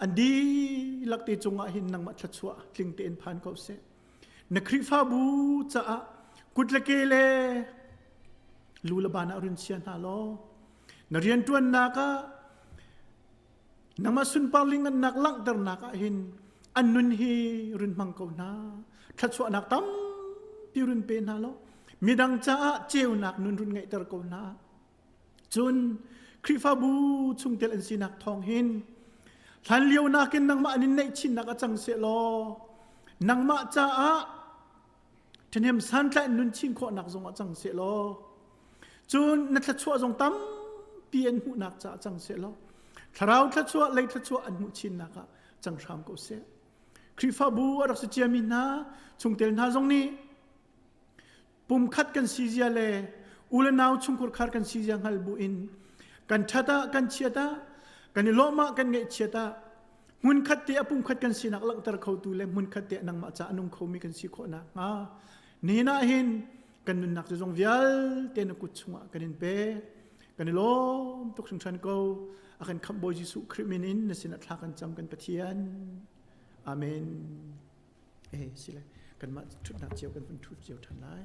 an dihlak te cungah hin nangmah thluachuah tling tein phan ko seh. Na Khrihfabu caah kut le ke le lu le ban ah run chia hna law na rianṭuannak ah nangmah sunpar lingannak langhternak ah hin an nun hi run hmang ko hna. Thluachuahnak tampi run pe hna law midang caah ceunak nun run ngeihter ko hna. Cun Khrihfabu chungtel an sinak thawng hin hlan lio nakin nangmah an in neih chinnak a cang seh law nangmah caah ṭhahnem santlai nun chin khawhnak zong ah cang seh law cun na thluachuah zong tampi an hmuhnak caah cang seh law thlarau thluachuah lei thluachuah an hmuh chinnak ah cang hram ko seh Khrihfabu a rak si ciami hna chungtel hna zong nih pumkhat kan si zia le u le nau chungkhur khar kan si zia hngal bu in kan ṭhat ah kan chiat ah kan i lawm ah kan ngaihchiat ah hmunkhat te a pumkhat kan sinak langhter khotu le hmunkhat te nangmah ca a nung khomi kan si khawh nakhnga nihin ah hin kan nunnak zong vialte na kut chungah kan in pek kan i lawm tuk hringhran ko a kan khamh Bawi Jesuh Khrih min in na sinah thla kan cam kan Pathian amen Eh, sile kanmah ṭhutnak cio kan vun ṭhut cio ṭhan lai.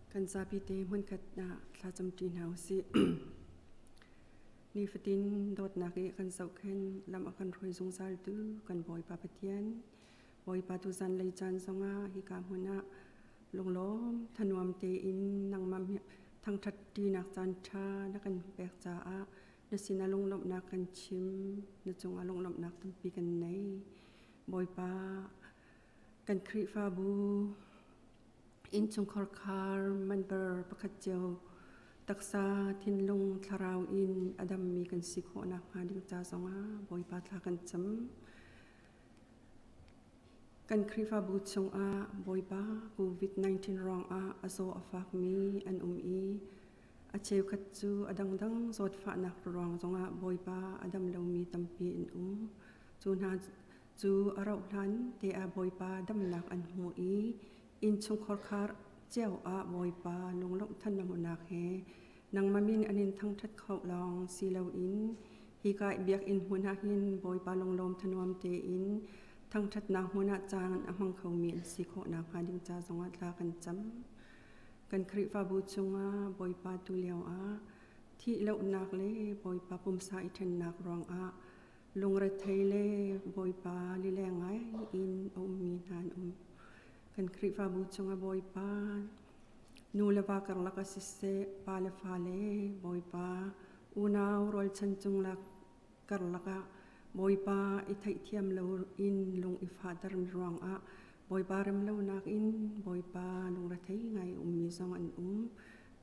Kan zapi te hmunkhat ah thlacamṭi hna usih. Nifatin dawtnak i kan zohkhenh lam a kan hruai zungzaltu kan Bawipa Pathian, Bawipa tuzan lei caan zongah hika hmun ah lunglawm thanuam tein nangmah thangṭhat ṭinak caan ṭha na kan pek caah na sinah lunglawmhnak kan chim, na cungah lunglawmhnak tampi kan nei. Bawipa, kan Khrihfabu innchungkhar khar member pakhat cio taksa, thinlung, thlarau in a dammi kan si khawh nakhnga ding ca zongah Bawipa thla kan cam. Kan Khrihfabu chungah Bawipa COVID-19 ruangah a zaw a fakmi an um i a cheukhat cu a dangdang zawtfahnak ruang zongah Bawipa a dam lomi tampi an um. Cu hna cu a rauh hlan te ah Bawipa damnak an hmu i innchungkhar khar cio ah Bawipa lunglawmh thannak he nangmah min an in thangṭhat kho lawng si loin hika biakinn hmun ah hin Bawipa lunglawm thanuam tein thangṭhatnak hmun ah caan a hmang khomi an si khawh nakhnga ding ca zongah thla kan cam. Kan Khrihfabu chungah Bawipa tu lio ah thih lohnak le Bawipa pumsa i ṭhennak ruangah lungrethei le Bawipa lileng ngai in a ummi hna an um. Kan Khrihfabu chungah Bawipa nu le va karlak ah siseh, pa le fale Bawipa unau rualchan cunglak karlak ah Bawipa i theihthiam lo in lung i fahter ruangah Bawipa remlonak in Bawipa lungrethei ngai a ummi zong an um.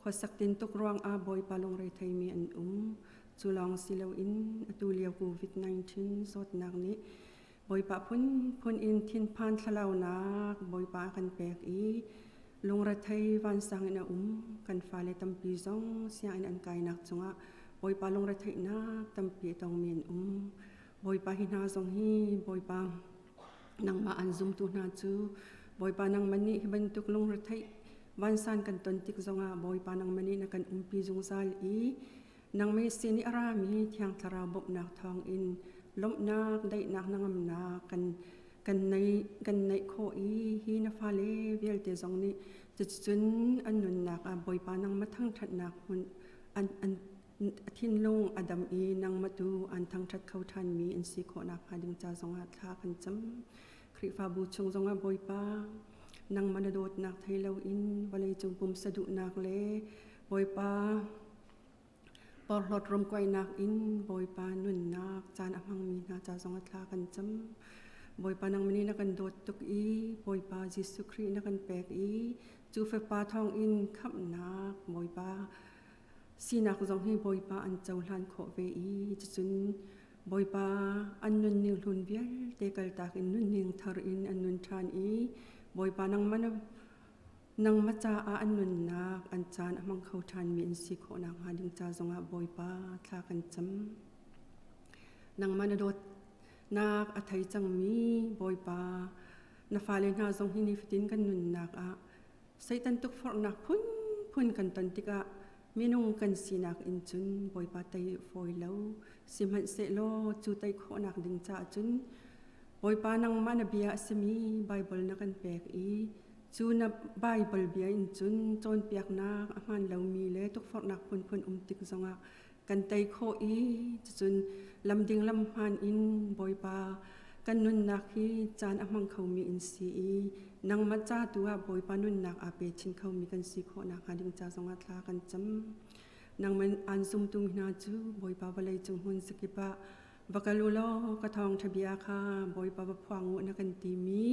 Khuasak tintuk ruangah Bawipa lungretheimi an um. Cu lawng si loin atu lio COVID-19 zawtnak nih Bawipa phunphun in thinphan thlalaunak Bawipa a kan pek i lungrethei vansang in a um. Kan fale tampi zong sianginn an kainak cungah Bawipa lungretheihnak tampi a tongmi an um. Bawipa hi hna zong hi Bawipa nangmah an zumtu hna cu Bawipa nangmah nih hi bantuk lungretheih vansan kan ton tik zongah Bawipa nangmah nih na kan umpi zungzal i nangmah sin i a rami Thiang Thlarau bawmhnak thawngin lawmhnak daihnak hnangamnak kan kan nei kan neih khawh i hi na fale vialte zong nih cuticun an nunnak ah Bawipa nangmah thangṭhatnak hmun an an a thinlung a dam i nangmah tu an thangṭhat kho ṭhanmi an si khawh nakhnga ding ca zongah thla kan cam. Khrihfabu chung zongah Bawipa nangmah na dawtnak thei loin vawleicung pumsa duhnak le Bawipa porhlawt romkuainak in Bawipa nunnak caan a hmangmi hna ca zongah thla kan cam. Bawipa nangmah nih na kan dawt tuk i Bawipa Jesuh Khrih na kan pek i cu fapa thawngin khamhnak Bawipa sinak zong hi Bawipa an cohlan khawh ve i cucun Bawipa an nunning hlun vialte kaltak in nunning thar in an nun ṭhan i Bawipa nangmah na nangmah caah an nunnak an caan a hmang kho ṭhanmi an si khawh nakhnga ding ca zongah Bawipa thla kan cam. Nangmah na dawtnak a thei cangmi Bawipa na fale hna zong hi nifatin kan nunnak ah Satan tukforhnak phunphun kan ton tikah minung kan sinak in cun Bawipa tei fawi lo. Sihmanhsehlaw cu tei khawhnak ding caah cun Bawipa nangmah na bia a simi Baibal na kan pek i cu na Baibal bia in cun cawnpiaknak a hmaan lomi le tukforhnak phunphun um tik zongah kan tei khawh i cucun lamding lam hmaan in Bawipa kan nunnak hi caan a hmang khomi in si i nangmah ca tu ah Bawipa nunnak aa pe chin khomi kan si khawh nakhnga ding ca zongah thla kan cam. Nangman aan zumtu hna cu Bawipa vawlei cung hmun zakip ah va kal u law ka thawngṭha bia kha Bawipa va phuang u na kan timi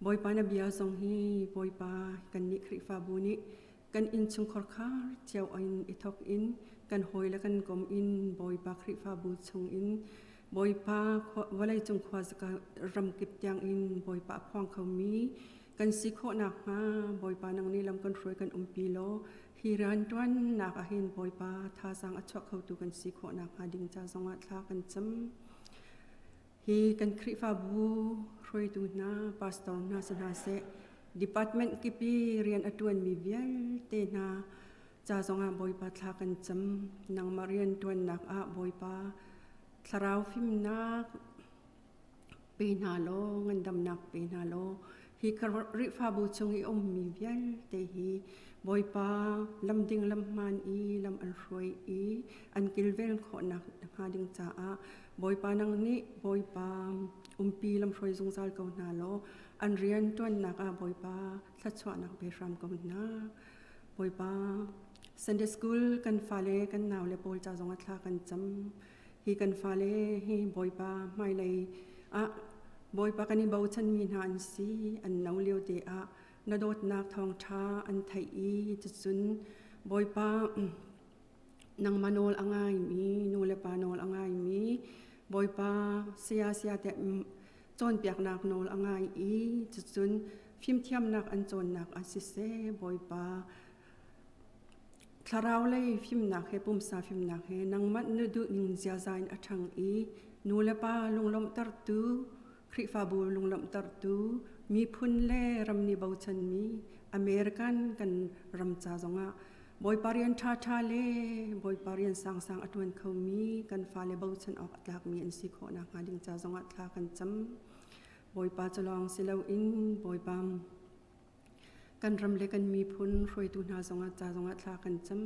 Bawipa na bia zong hi Bawipa kannih Khrihfabu nih kan innchungkhar khar cio in i thawk in kan hawi le kan kom in Bawipa Khrihfabu chung in Bawipa vawleicung khua ramkip tiang in Bawipa a phuang khomi kan si khawh nakhnga Bawipa nang nih lam kan hruai kan umpi law hi rianṭuannak ah hin Bawipa thazaang a chuak khotu kan si khawh nakhnga ding ca zongah thla kan cam. Hi kan Khrihfabu hruaitu hna, pastor hna si hna seh, department kip i rian a ṭuanmi vialte hna ca zongah Bawipa thla kan cam. Nangmah rian ṭuannak ah Bawipa thlarau fimnak pe hna law, ngandamnak pe hna law, Hi Khrihfabu chung i ummi vialte hi Bawipa lamding lamhmaan i lam an hruai i an kilven khawhnak hnga ding caah Bawipa nang nih Bawipa umpi lamhruai zungzal ko hna law an rian ṭuannak ah Bawipa thluachuahnak pe hram ko hna. Bawipa Sunday school kan fale kan naule pawl ca zong ah thla kan cam. Hi kan fale hi Bawipa hmailei ah Bawipa kan i bochanmi hna an si. An no lio te ah na dawtnak thawngṭha an theih i cucun Bawipa nangmah nawl a ngaimi nu le pa nawl a ngaimi Bawipa saya saya te cawnpiaknak nawl a ngai i cucun fimthiamnak an cawnnak ah siseh Bawipa thlarau lei fimnak he pumsa fimnak he nangmah na duh ning ziaza in a ṭhang i nu le pa lunglawmhtertu Khrihfabu lunglawmhtertu miphun le ram nih bochanmi American kan ram ca zongah Bawipa rian ṭhaṭha le Bawipa rian sangsang a ṭuan khomi kan fale bochan awk a tlakmi an si khawh nakhnga ding ca zongah thla kan cam. Bawipa cu lawng si loin Bawipa kan ram le kan miphun hruaitu hna zongah ca zongah thla kan cam.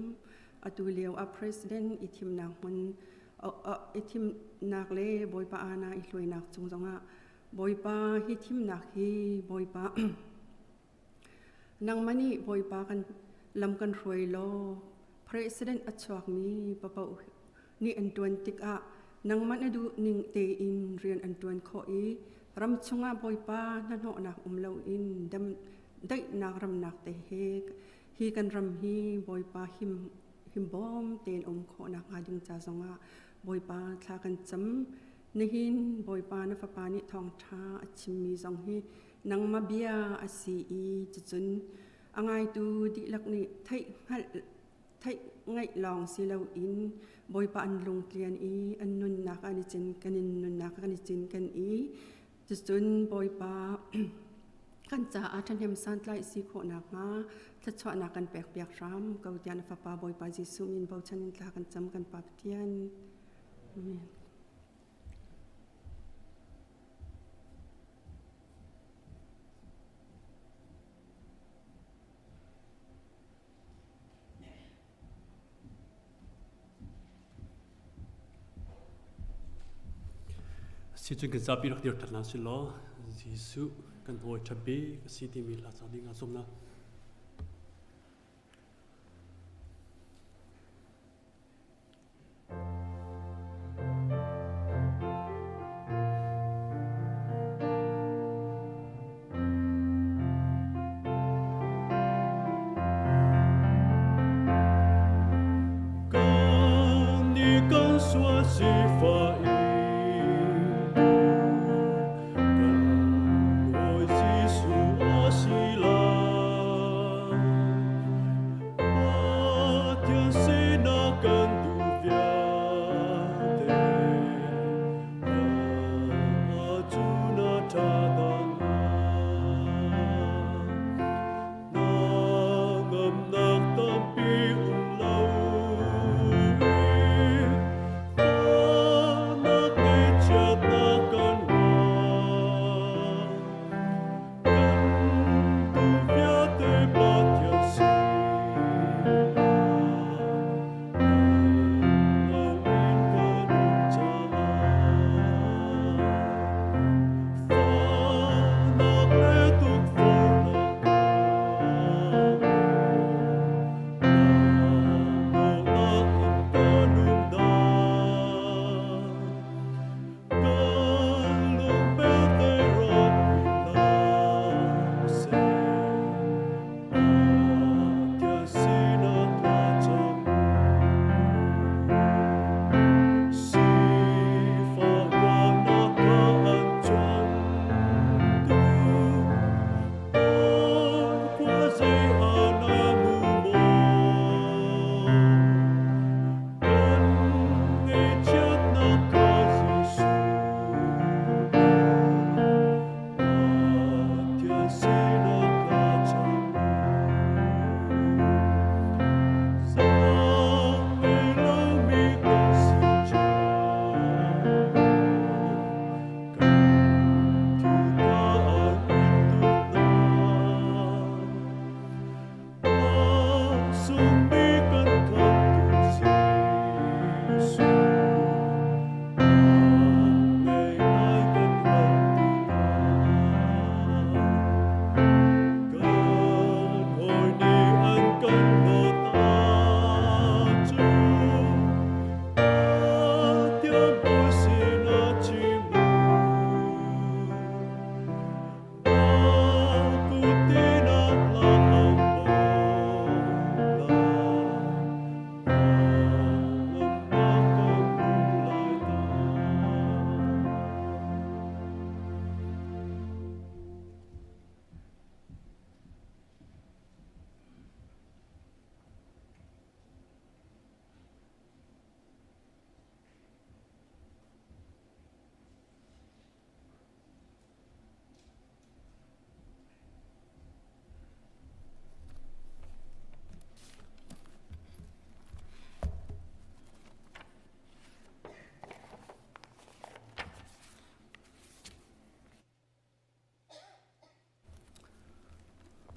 Atu lio ah president i thimnak hmun i thimnak le Bawipa ana i hluainak cung zongah Bawipa hi thimnak hi Bawipa Nangmah nih Bawipa kan lam kan hruai law president a chuakmi paoh nih an ṭuan tikah nangmah na duh ning tein rian an ṭuan khawh i ram chungah Bawipa hnahnawhnak um loin dam daihnak ramnak te he hi kan ram hi Bawipa him himbawm tein um khawh nakhnga ding ca zongah Bawipa thla kan cam. Nihin Bawipa na fapa nih thawngṭha a chimmi zong hi nangmah bia a si i cucun a ngaitu dihlak nih theih hngalh theih ngaih lawng si loin Bawipa an lungtlian i an nunnak an i cin kan in nunnak kan i cin kan i cucun Bawipa kan caah ṭhahnem santlai si khawh nakhnga thluachuahnak kan pek piak hram ko tiah na fapa Bawipa Jesuh min bochan in thla kan cam kan Pa Pathian. Amen. Si cun kan zapi rak dir ṭhan hna si law Jesuh kan hawi ṭha bik a si timi hla ca ding ah zumna.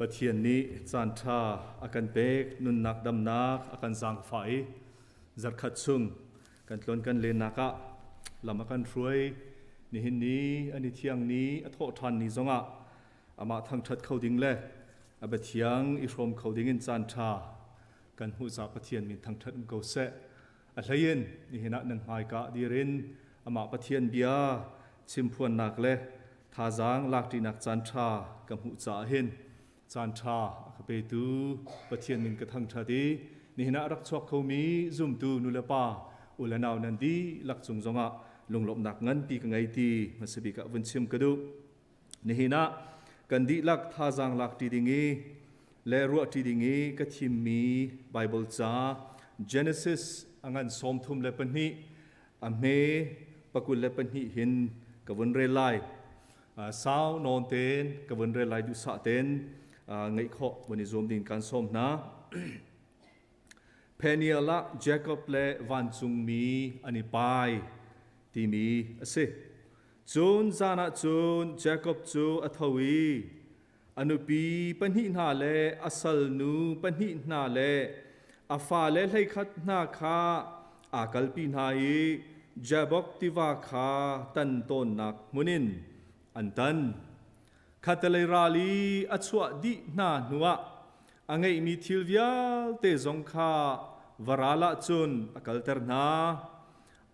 Pathian nih caanṭha a kan pek, nunnak damnak a kan zaangfah i zarkhat chung kan tlawn kan lennak ah lam a kan hruai. Nihin ni ani thiang ni a thawh ṭhan ni zongah amah thangṭhat kho ding le a biathiang i hrawm kho ding in caanṭha kan hmuh caah Pathian min thangṭhat um ko seh. A hleiin nihin ah nan hmaika dir in amah Pathian bia chimphuannak le thazaang lakṭinak caanṭha ka hmuh caah hin caanṭha a ka petu Pathian min ka thangṭhat i nihin ah a rak chuak khomi zumtu nulepa u le nau nan dihlak cung zongah lunglawmhnak nganpi ka ngei ti hmasa bik ah vun chim ka duh. Nihin ah kan dihlak thazaang lakṭi ding i le ruahṭi ding i ka thimmi Baibal ca Genesis a ngan 32 a hme 22 hin ka vun rel lai. Sau nawn tein ka vun rel lai duhsah tein ngaih khawh vun i zuam ding kan sawm hna. Peniel ah Jacob le vancungmi an i pai timi a si. Cun zan ah cun Jacob cu a tho i a nupi pahnih hna le a salnu pahnih hna le a fale 11 hna kha aa kalpi hna i Jabbok tiva kha tan tawnnak hmun in an tan. Khattelei ral i a chuah dih hna hnuah a ngeihmi thil vialte zong kha varal ah cun a kalter hna.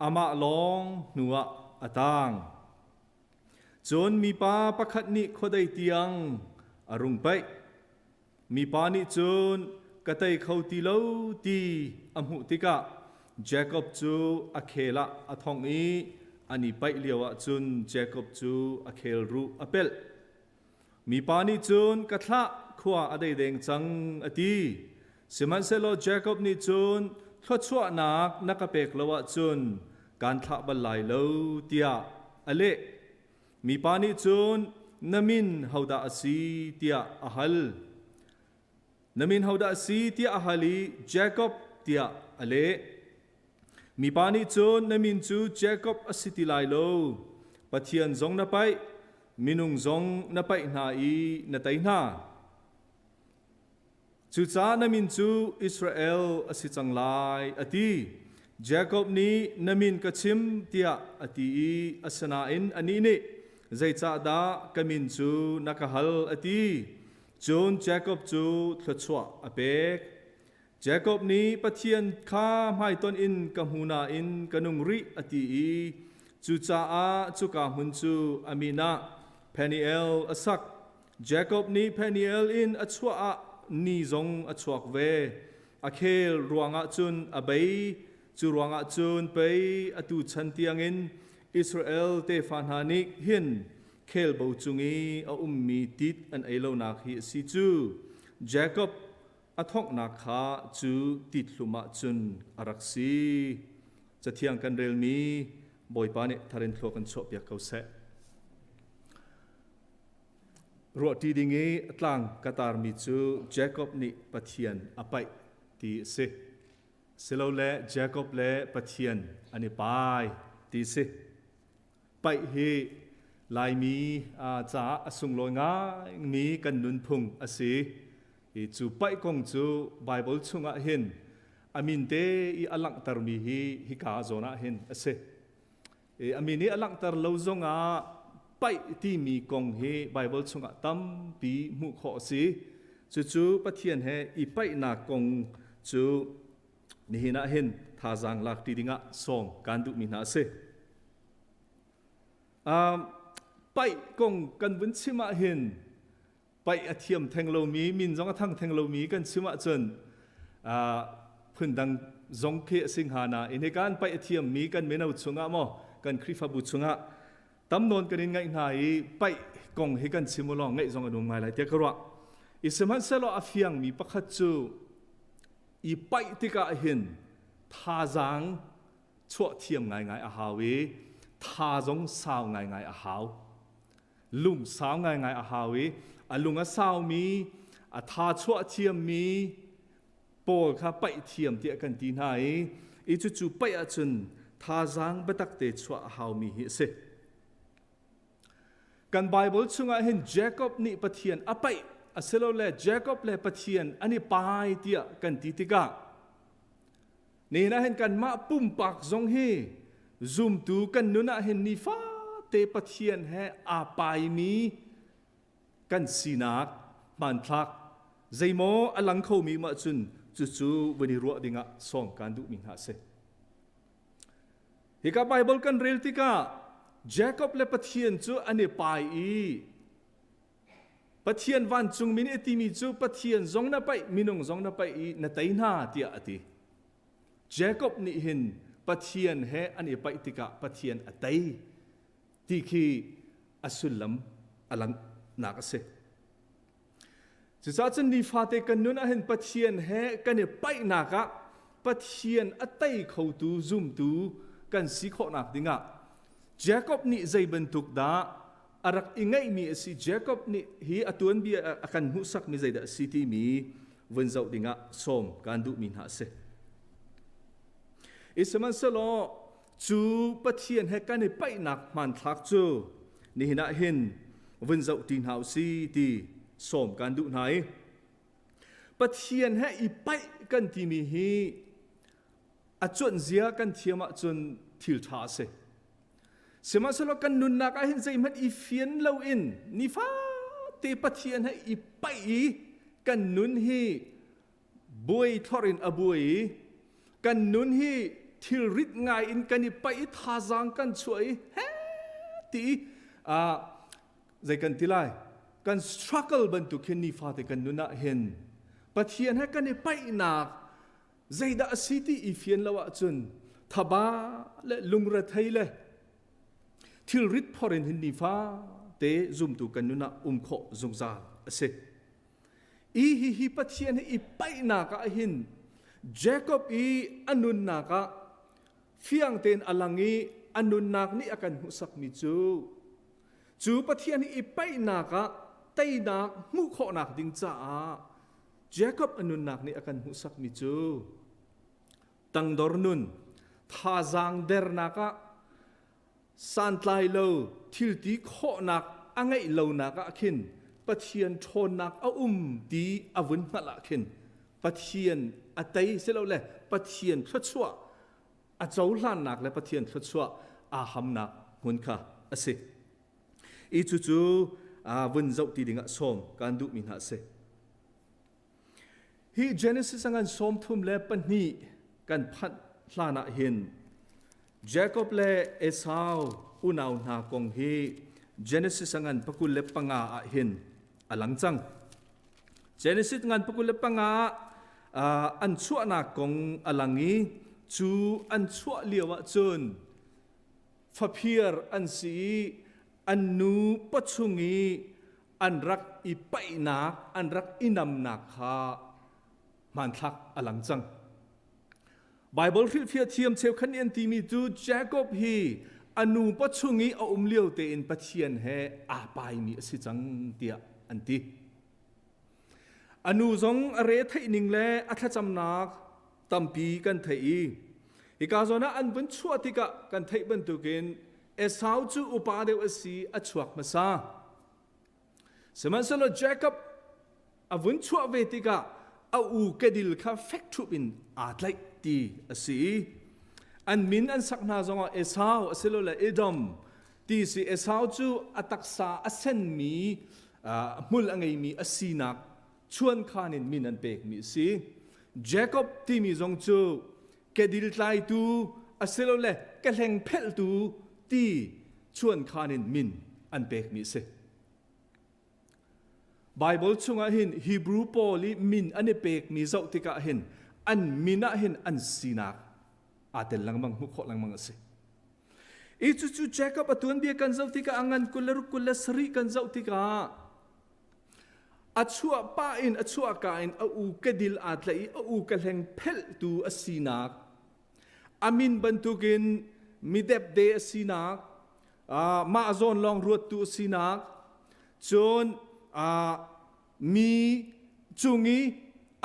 Amah lawng hnuah a tang. Cun mipa pakhat nih khuadei tiang a rung paih. Mipa nih cun ka tei kho ti lo ti a hmuh tikah Jakob cu a khel ah a thongh i an i paih lioah cun Jakob cu a khel ruh a pelh. Mipa nih cun ka thlah khua a dei deng cang a ti. Sihmanhsehlaw Jakob nih cun thluachuahnak na ka pek lo ahcun kaan thlah bal lai lo tiah a leh. Mipa nih cun na min hodah a si tiah a hal. Na min hodah a si tiah a hal i Jakob tiah a leh. Mipa nih cun na min cu Jakob a si ti lai lo. Pathian zong na paih, minung zong na paih hna i na tei hna. Cucaah na min cu Israel a si cang lai, a ti. Jakob nih na min ka chim tiah a ti i asinain anih nih zeicahdah ka min cu na ka hal a ti. Cun Jakob cu thluachuah a pek. Jakob nih Pathian kha hmaitonh in ka hmu nain ka nung rih a ti i cucaah cuka hmun cu a min ah Peniel a sak. Jakob nih Peniel in a chuah ah ni zong a chuak ve. A khel ruangah cun a bei, cu ruangah cun pei atu chan tiangin Israel tefa hna nih hin khelbo cung i a ummi tit an ei lonak hi a si cu. Jakob a thonghnak kha cu tit hlum ah cun a rak si. Cathiang kan relmi Bawipa nih tharin thlua kan chuahpiak ko seh. Ruahṭi ding i tlang ka tarmi cu Jakob nih Pathian a paih ti a si. Silole Jakob le Pathian an i pai ti a si. Paih hi Laimi caah a sunglawi ngaimi kan nunphung a si. I cu paih kong cu Baibal chungah hin a min te i a langhtermi hi hika zawn ah hin a si. A min i a langhter lo zongah paih timi kong hi Baibal chungah tampi hmuh khawh a si. Cucu Pathian he i paihnak kong cu nihin ah hin thazaang lak ṭi dingah sawm kaan duhmi hna a si. Paih kong kan vun chim ah hin paih a thiam theng lomi min zong a thang theng lomi kan chim ahcun phundang zong khi a si hnga nain hi kan paih a thiammi kan mino chungah maw kan Khrihfabu chungah tam nawn kan in ngaih hna i paih kong hi kan chim ulawng ngaih zong a nuam ngai lai tiah ka ruah. I sihmanhsehlaw a fiangmi pakhat cu i paih tikah hin thazaang chuah thiam ngaingai a hau i tha zong sau ngaingai a hau. Lung sau ngaingai a hau i a lung a saumi a tha chuah thiammi pawl kha paih thiam tiah kan ti hna i i cucu paih ahcun thazaang biatak te chuah a haumi hi a si. Kan Bible chungah hin Jacob nih Pathian a paih asilole Jacob le Pathian an i pai tiah kan ti tikah nihin ah hin kanmah pumpak zong hi zumtu kan nun ah hin nifate Pathian he aa paimi kan sinak hmanthlak zeimaw a lang khomi mah cun cucu vun i ruah dingah sawm kan duhmi hna a si. Hika Bible kan rel tikah Jacob le Pathian cu an i pai i Pathian vancung min i timi cu Pathian zong na paih minung zong na paih i na tei hna tiah a ti. Jacob nih hin Pathian he an i paih tikah Pathian a tei ti khi a sullam a langhnak a si. Cucaah cun nifate kan nun ahhin Pathian he kan i paihnak ah Pathian a tei khotu zumtu kan si khawhnak dingah Jacob nih zei bantuk dah a rak i ngeihmi a si Jacob nih hi a tuanbia a kan hmuhsakmi zeidah a si timi vun zoh dingah sawm kan duhmi hna a si. I sihmanhsehlaw cu Pathian he kan i paihnak hmanthlak cu nihin ah hin vun zoh ṭi hna u si ti sawm kan duh hna i Pathian he i paih kan timi hi a cuanh zia kan thiam ahcun thil ṭha a si. Sihmanhsehlaw kan nunnak ah hin zeihmanh i fian loin nifate Pathian he i paih i kan nun hi buai thlorh in a buai i kan nun hi thilrit ngai in kan i paih i thazaang kan chuah i he ti zei kan ti lai kan struggle bantuk hin nifate kan nun ah hin Pathian he kan i paihnak zeidah a si ti i fian lo ahcun thaba le lungrethei le thilrit phor in hin nifa te zumtu kan nun ah um khawh zungzal a si. I hihi Pathian hi i paihnak ah hin Jacob i a nunnak ah fiang tein a lang i a nunnak nih a kan hmuhsakmi cu cu Pathian hi i paihnak ah teinak hmuh khawhnak ding caah Jacob a nunnak nih a kan hmuhsakmi cu tangdor nun thazaang dernak ah santlai lo thilti khawhnak a ngeih lonak ah khin Pathian ṭhawnnak a um ti a vun hngalh ah khin Pathian a tei silole Pathian thluachuah a cohlannak le Pathian thluachuah aa hamnak hmun kha a si. I cucu vun zoh ti dingah sawm kan duhmi hna a si. Hi Genesis a ngan 32 kan phanh hlan ah hin Jacob le Esau unau hna kong hi Genesis a ngan 25 ah hin a lang cang. Genesis ngan 25 ah an chuahnak kong a lang i cu an chuah lio ah cun faphir an si i an nu pachung i an rak i paihnak, an rak i namnak kha hmanthlak a lang cang. Bible hrilhfiah thiam cheukhat nih an timi cu Jacob hi a nu pachung i a um lio tein Pathian he aa paimi a si cang tiah an ti. A nu zong a re theih ning le a thlacamnak tampi kan theih i hika zawn ah an vun chuah tikah kan theih bantukin Esau cu upa deuh a si a chuak hmasa. Sihmanhsehlaw Jacob a vun chuah ve tikah a u kedil kha fek ṭhup in aa tlaih ti a si i an min an sak hna zongah Esau asilole Edom ti si Esau cu a taksa a senmi hmul a ngeimi a sinak chuankhan in min an pekmi a si. Jacob timi zong cu kedil tlaitu asilole kehleng phelhtu ti chuankhan in min an pekmi a si. Bible chungah hin Hebrew pawl i min an i pekmi zoh tikah hin an min ah hin an sinak aa tel lengmang hmuh khawh lengmang a si. I cucu Jacob a tuanbia kan zoh tikah a ngan 26 27 kan zoh tikah a chuah pa in a chuah ka in a u kedil aa tlaih i a u kehleng phelhtu a sinak a min bantukin midepde a sinak mah zawn lawng ruattu a sinak cun mi cung i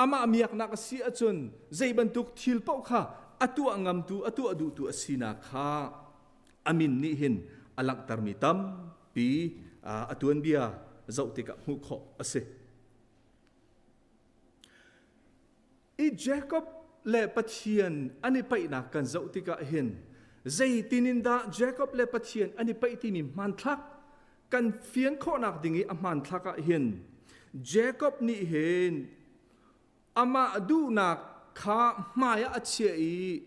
amah miaknak a si ahcun zei bantuk thil paoh kha a tuah ngamtu a tuah duhtu a sinak kha a min nih hin a langhtermi tampi a tuanbia zoh tikah hmuh khawh a si. Jacob le Pathian an i paihnak kan zoh tikah hin zeitin in dah Jacob le Pathian an i paih timi hmanthlak kan fian khawhnak ding i a hmanthlak ah hin Jacob nih hin amah duhnak kha hmai ah a chiah i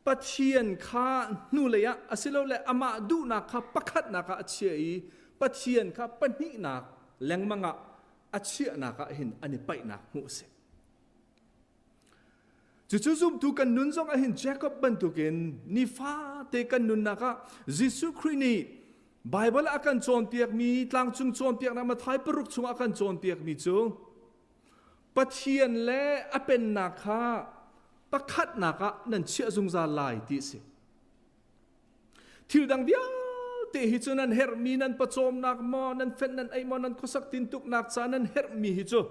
Pathian kha hnulei ah asilole amah duhnak kha pakhatnak ah a chiah i Pathian kha pahnihnak lengmang ah a chiahnak ah hin an i paihnak hmuh a si. Cucu zumtu kan nun zong ah hin Jacob bantukin nifate kan nunnak ah Jesuh Khrih nih Bible ah a kan cawnpiakmi tlangcung cawnpiaknak Matthai paruk chungah a kan cawnpiakmi cu Pathian le a pennak kha pakhatnak ah nan chiah zungzal lai ti a si. Thil dang vialte hi cu nan herhmi nan pawcawmnak maw, nan fenh nan ei maw, nan khuasak tintuknak ca nan herhmi hi cu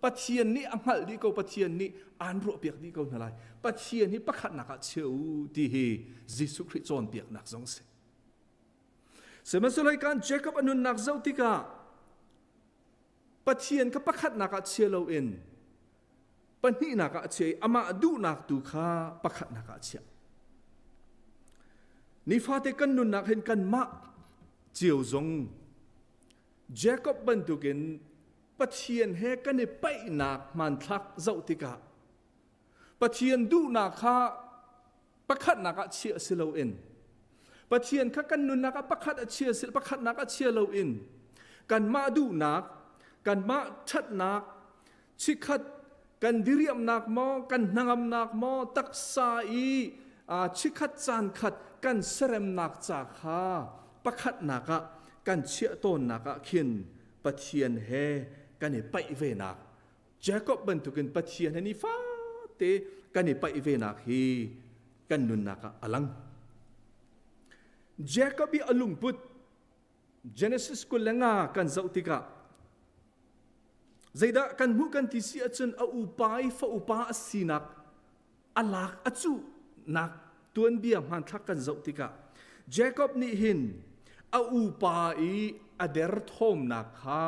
Pathian nih a hngalh dih ko, Pathian nih aan ruahpiak dih ko hna lai. Pathian hi pakhatnak ah chia u ti hi Jesuh Khrih cawnpiaknak zong a si. Sihmanhsehlaw kan Jacob a nunnak zoh tikah Pathian kha pakhatnak ah chia loin pahnihnak ah a chia i amah duhnak tu kha pakhatnak ah a chiah. Nifate kan nunnak hin kanmah cio zong Jacob bantukin Pathian he kan i paihnak hmanthlak zoh tikah Pathian duhnak kha pakhatnak ah chiah si loin Pathian kha kan nunnak ah pakhat a chia si pakhatnak ah chia loin kanmah duhnak kanmah ṭhatnak chikkhat kan diriamnak maw kan hnangamnak maw taksa i chikkhat caan khat kan seremnak ca kha pakhatnak ah kan chiah tawnnak ah khin Pathian he kan i paih venak Jacob bantukin Pathian he nifate kan i paih venak hi kan nunnak ah a lang. Jacob i a lungput Genesis 25 kan zoh tikah zeidah kan hmuh kan ti si ahcun a upa i fa upa a sinak a lak a cuhnak tuanbia hmanthlak kan zoh tikah Jacob nih hin a upa i a derthawmnak kha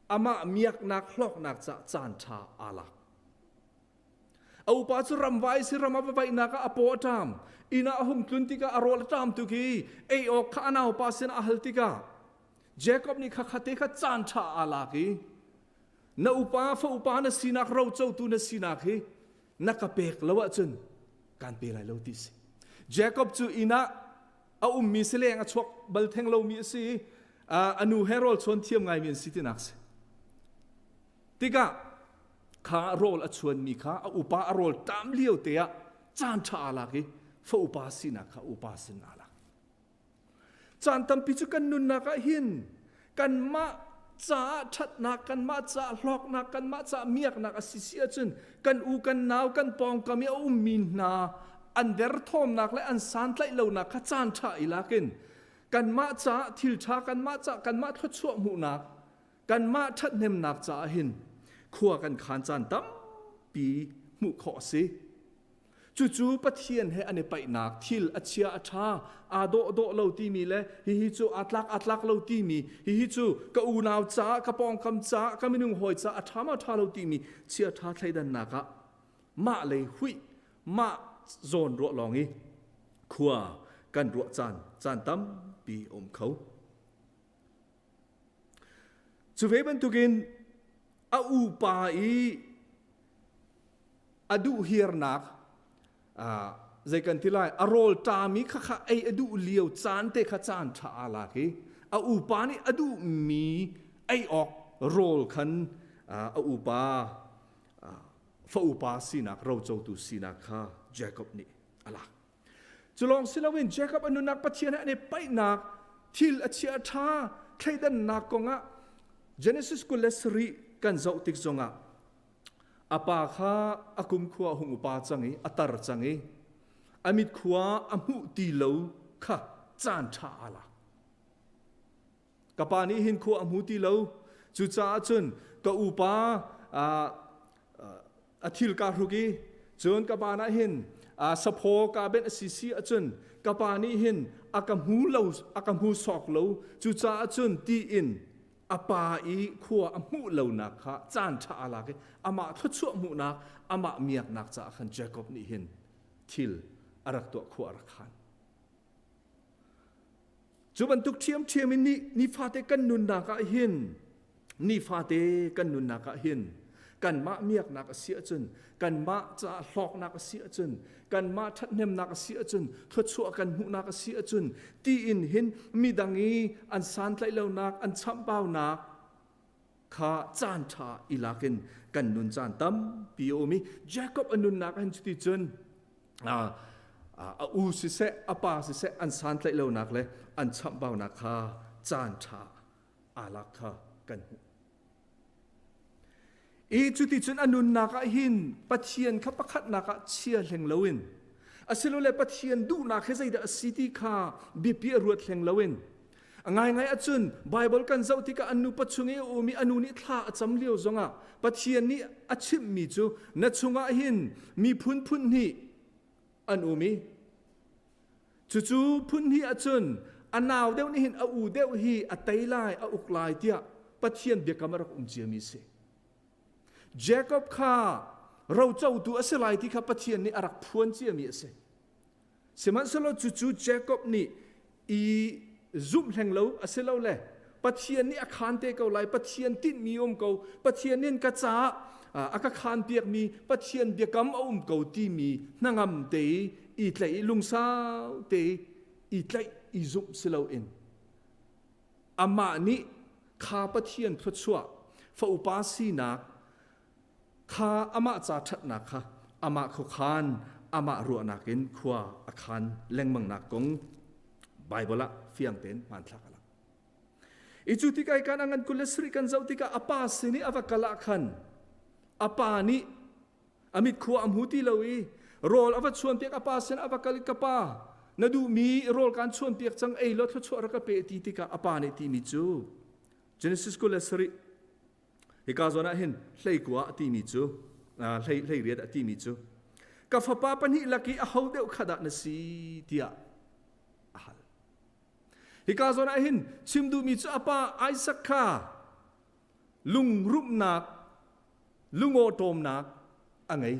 amah miaknak hlawknak caah caan ṭha aa lak. A upa cu ramvai si ram a va vaihnak ah a paw a ṭam. Inn ah a hung tlun tikah a rawl a ṭam tuk i ei awk kha a naupa sinah a hal tikah Jacob nih kha khate kha caan ṭha aa lak i na upa fa upa na sinak rocotu na sinak hi na ka pek lo ahcun kaan pe lai lo ti si. Jacob cu inn ah a ummi si leng a chuak bal theng lomi a si i a nu he rawl chuan thiam ngaimi an si tinak si. Tikah kha rawl a chuanmi kha a upa a rawl ṭam lio te ah caan ṭha aa lak i fa upa sinak kha upa sin aa lak. Caan tampi cu kan nunnak ah hin kanmah caah ṭhatnak, kanmah caah hlawknak, kanmah caah miaknak a si si ahcun kan u kan nau kan pawngkam i a ummi hna an derthawmnak le an santlaih lonak kha caan ṭha i lakin kanmah caah thil ṭha kanmah caah kanmah thluachuah hmuhnak kanmah ṭhathnemnak caah hin khua kan khan caan tampi hmuh khawh a si. Cucu Pathian he an i paihnak thil a chia a ṭha aa dawh dawh lo timi le hihi cu aa tlak aa tlak lo timi hihi cu ka unau caah ka pawngkam caah ka minung hawi caah a ṭha ma ṭha lo timi chia ṭha thleidannak ah mah lei huih mah zawn ruah lawng i khua kan ruah caan caan tampi a um kho. Cu ve bantukin a upa i a duh hiarnak zei kan ti lai a rawl ṭami kha kha ei a duh lio caan te kha caan ṭha aa lak i a upa nih a duhmi ei awk rawl khan a upa fa upa sinak rocotu sinak kha Jacob nih a lak. Cu lawng si loin Jacob a nunnak Pathian he an i paihnak thil a chia ṭha thleidannak kongah Genesis 27 kan zoh tik zongah A pa kha a kumkhua a hung upa cang i a tar cang i a mitkhua a hmuh ti lo kha caan ṭha aa lak. Ka pa nih hin khua a hmu ti lo. Cucaah cun ka upa a thil kaa hruk i cun ka pa nah hin saphaw kaa benh a si si ahcun ka pa nih hin a ka hmu lo a ka hmu sawk lo cucaah cun ti in. A pa i khua a hmuh lonak kha caan ṭha aa lak i amah thluachuah hmuhnak, amah miaknak caah khan Jacob nih hin thil a rak tuah khua a rak khan. Cu bantuk ṭhiamṭhiam in ni, nifate kan nunnak ah hin nifate kan nunnak ah hin kanmah miaknak a si ahcun kanmah caah hlawknak a si ahcun kanmah ṭhathnemnak a si ahcun thluachuah kan hmuhnak a si ahcun tiin hin midang i an santlaih lonak an chamhbaunak kha caan ṭha i lak in kan nun caan tampi a um i Jacob a nunnak hin cuti cun a u siseh a pa siseh an santlaih lonak le an chamhbaunak kha caan ṭha aa lak kha kan hmuh. I cuticun a nunnak ah hin Pathian kha pakhatnak ah chia hleng loin asilole Pathian duhnak hi zeidah a si ti kha biapi a ruat hleng loin A ngaingai ahcun Baibal kan zoh tikah an nupa chung i a um i a nu nih thla a cam lio zongah Pathian nih a chimhmi cu na chungah hin miphun phun hnih an um i cucu phun hnih ahcun a nau deuh nih hin a u deuh hi a tei lai a uk lai tiah Pathian biakam a rak um ciami a si. Jacob kha rocotu a si lai ti kha Pathian nih a rak phuan ciami a si. Sihmanhsehlaw cucu Jacob nih i zumh hleng lo a si lo le Pathian nih a khaan te ko lai Pathian tinhmi um ko Pathian nih ka caah a ka khaan piakmi Pathian biakam a um ko timi hnangam te i tlaih i lungsau te i tlaih i zumh si loin amah nih kha Pathian thluachuah fa upa sinak Kha amah ca ṭhatnak kha amah khuakhan, amah ruahnak in khua a khan lengmangnak kong Baibal ah fiang tein hmanthlak a lang. I cu tikah i kan a ngan 27 kan zoh tikah a pa sin i a va kal ah khan a pa nih a mit khua a hmu ti lo i rawl a va chuanpiak a pa sin a va kal i ka pa na duhmi rawl kaan chuanpiak cang ei law thluachuah rak ka pe ti tikah a pa nih timi cu Genesis 27 Hika zawn ah hin hleikua a timi cu hlei hleiriat a timi cu ka fapa pahnih lak i aho deuh kha dah na si tiah a hal. Hika zawn ah hin chim duhmi cu a pa Isaac kha lungrumhnak lungawṭawmnak a ngei.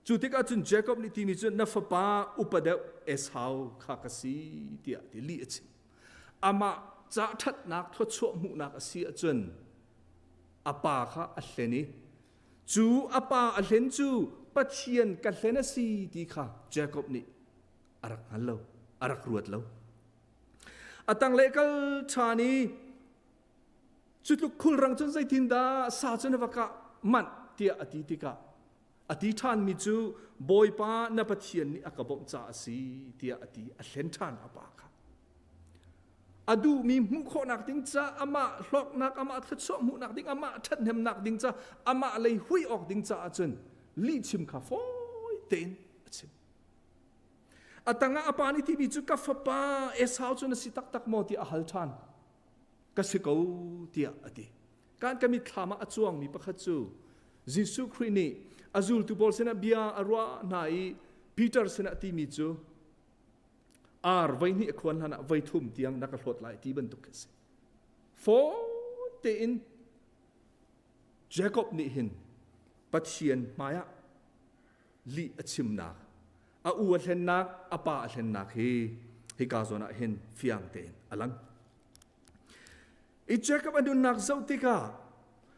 Cu tikah cun Jacob nih timi cu na fapa upa deuh Esau kha ka si tiah ti lih a chim. Amah ca ṭhatnak thluachuah hmuhnak a si ahcun a pa kha a hlen i cu a pa a hlen cu Pathian ka hlen a si ti kha Jacob nih a rak hngal lo, a rak ruat lo. A tanglei kal ṭhan i cu tluk khulrang cun zeitindah sa cu na va kah manh tiah a ti tikah A ti ṭhanmi cu Bawipa na Pathian nih a ka bawmh caah a si tiah a ti. A hlen ṭhan a pa kha. A duhmi hmuh khawhnak ding ca, amah hlawknak, amah thluachuah hmuhnak ding, amah ṭhathnemnak ding ca, amah lei hui awk ding caah cun lihchim kha fawi tein a chim. A tangah a pa nih timi cu ka fapa Esau cu na si taktak maw tiah a hal ṭhan. Ka si ko tiah a ti. Kan ka mitthlam ah a cuangmi pakhat cu Jesuh Khrih nih a zultu pawl sinah bia a ruah hna i Peter sinah timi cu ar voihnih a khuan hlan ah voithum tiang na ka hlawt lai ti bantuk khi a si. Fawi tein Jacob nih hin Pathian hmaiah lih a chimnak, a u a hlennak, a pa a hlennak hi hika zawn ah hin fiang tein a lang. I Jacob a nunnak zoh tikah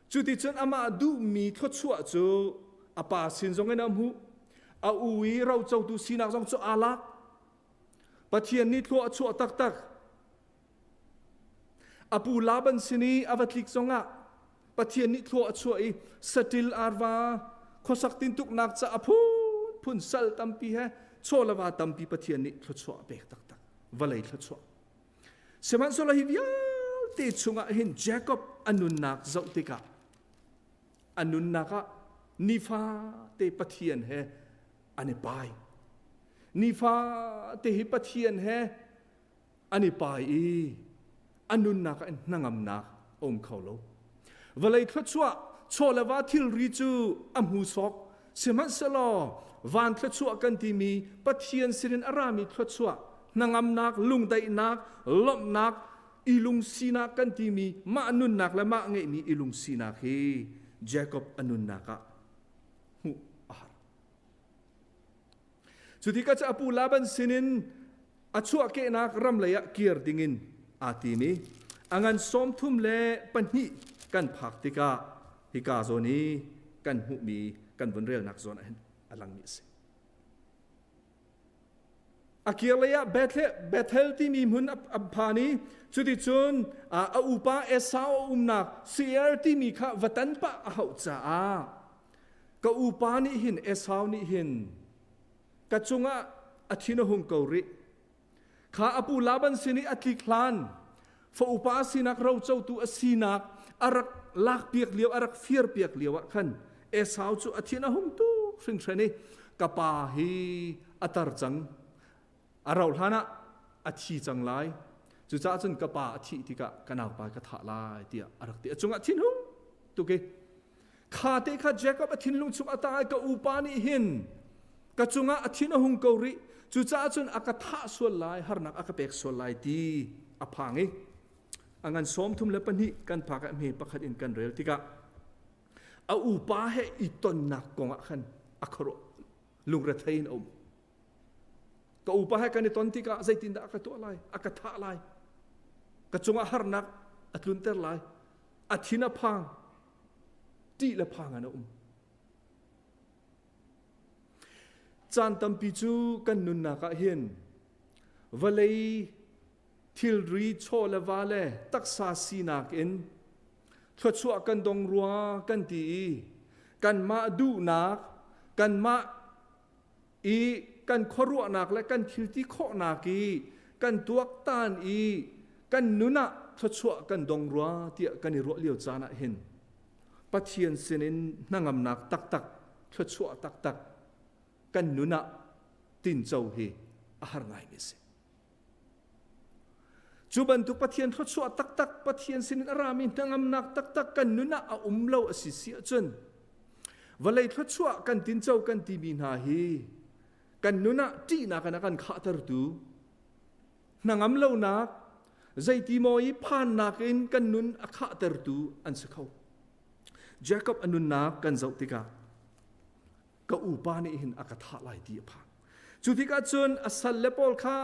cuticun amah duhmi thluachuah cu a pa sin zong in a hmuh. A u i rocotu sinak zong cu aa lak. Pathian nih thlua a chuah taktak. A pu Laban sin i a va tlik zongah Pathian nih thlua a chuah i saṭil arva khuasak tintuknak ca a phunphun sal tampi he chaw le va tampi Pathian nih thluachuah a pek taktak. Vawlei thluachuah. Sihmanhsehlaw hi vialte chungah hin Jacob a nunnak zoh tikah a nunnak ah nifate Pathian he an i pai. Nifate hi Pathian he an i pai i a nunnak ah hnangamnak a um kho lo. Vawlei thluachuah chaw le va thilri cu a hmu sawk sihmanhsehlaw van thluachuah kan timi Pathian sinin a rami thluachuah hnangamnak lungdaihnak lawmhnak. I lungsinak kan timi mah nunnak le mah ngeihmi i lungsinak hi Jacob a nunnak ah hmuh a har. Cu tikah cu a pu Laban sinin a chuahkehnak ram lei ah kir dingin aa tim i a ngan 32 kan phak tikah hika zawn i kan hmuhmi kan vun relnak zawn ah hin a langmi a si. A kirlei ah Bethel timi hmun a phan i cuticun a upa Esau a umnak Seir timi kha va tan pah a hauh caah ka upa nih hin Esau nih hin ka cungah a thin a hung ko rih. Kha a pu Laban sin i a tlik hlan fa upa sinak rocotu a sinak a rak lakpiak lio a rak firpiak lio ah khan Esau cu a thin a hung tuk hringhran i ka pa hi a tar cang a rauh hlan ah a thi cang lai cucaah cun ka pa a thih tikah ka naupa ka thah lai tiah a rak ti a cungah thinhung tuk i Kha te kha Jacob a thinlung chung a tang i ka upa nih hin ka cungah a thin a hung ko rih. Cucaah cun a ka thah sual lai, harnak a ka pek sual lai ti a phang i a ngan 32 kan phak ah hme pakhat in kan rel tikah a upa he i tonnak kong ah khan a khuaruah lungrethei in a um. Ka upa he kan i ton tikah zeitindah a ka tuah lai, a ka thah lai, ka cungah harnak a tlunter lai, a thin a phang, ṭih le phang in a um. Caan tampi cu kan nunnak ah hin vawlei thilri chaw le va le taksa sinak in thluachuah kan dong rua kan ti i kanmah duhnak kanmah i kan khuaruahnak le kan thilti khawhnak i kan tuaktan i kan nun ah thluachuah kan dong rua tiah kan i ruah lio caan ah hin Pathian sinin hnangamnak taktak thluachuah taktak kan nun ah tinco hi a har ngaimi a si. Cu bantuk Pathian thluachuah taktak, Pathian sinin a rami hnangamnak taktak kan nun ah a um lo a si si ahcun vawlei thluachuah kan tinco kan timi hna hi kan nun ah ṭihnak in a kan khahtertu hnangam lonak zeiti maw i phannak in kan nun a khahtertu an si kho. Jacob a nunnak kan zoh tikah ka upa nih hin a ka thah lai ti a phang. Cu tikah cun a sal le pawl kha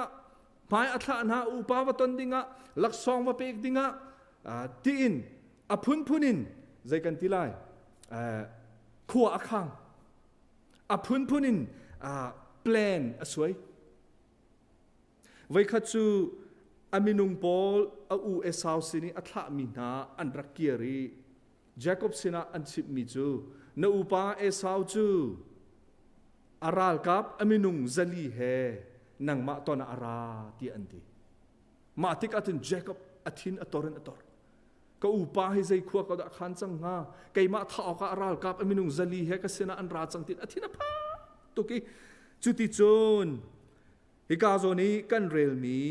hmai a thlah hna upa va ton dingah laksawng va pek dingah tiin a phunphun in zei kan ti lai khua a khang a phunphun in plan a suai Voikhat cu a minung pawl a u Esau sin i a thlahmi hna an rak kir i Jakob sinah an chimhmi cu na upa Esau cu a ralkap a minung 400 he nangmah ton ah a ra tiah an ti. Mah tikah cun Jakob a thin a tor in a tor. Ka upa hi zei khua ko dah khan cang hnga? Keimah thah awkah a ralkap a minung 400 he ka sinah an ra cang tiin a thin a phang tuk i cuticun hika zawn i kan relmi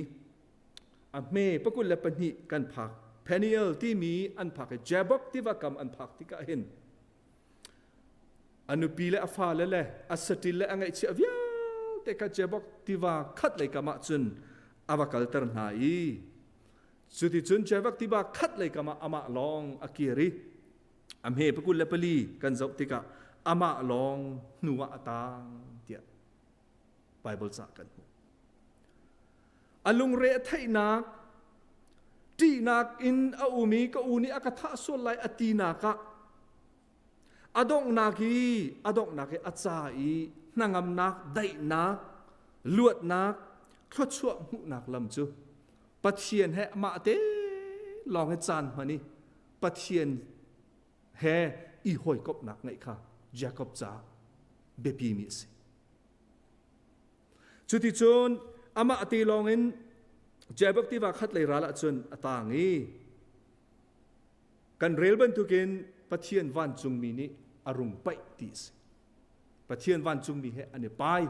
a hme 22 kan phak Peniel timi an phak i Jabbok tiva kam an phak tikah hin a nupi le a fale le a saṭil le a ngaihchiah vialte kha Jabbok tiva khat lei kam ah cun a va kalter hna i cuticun Jabbok tiva khat lei kam ah amah lawng a kir i a hme 24 kan zoh tikah amah lawng hnu ah a tang tiah Bible ca kan hmuh. A lungre a theihnak, ṭihnak in a um i ka u nih a ka thah sual lai a tinak ah a donghnak i a donghnak i a ca i hnangamnak, daihnak, luatnak, thluachuah hmuhnak lam cu Pathian he amah te lawng he caan hman i Pathian he i hawikomhnak ngeih kha Jacob caah biapimi a si. Cuticun amah te lawngin Jabbok tiva khat lei ral ahcun a tang i kan rel bantukin Pathian vancungmi nih a rung paih ti a si. Pathian vancungmi he an i pai.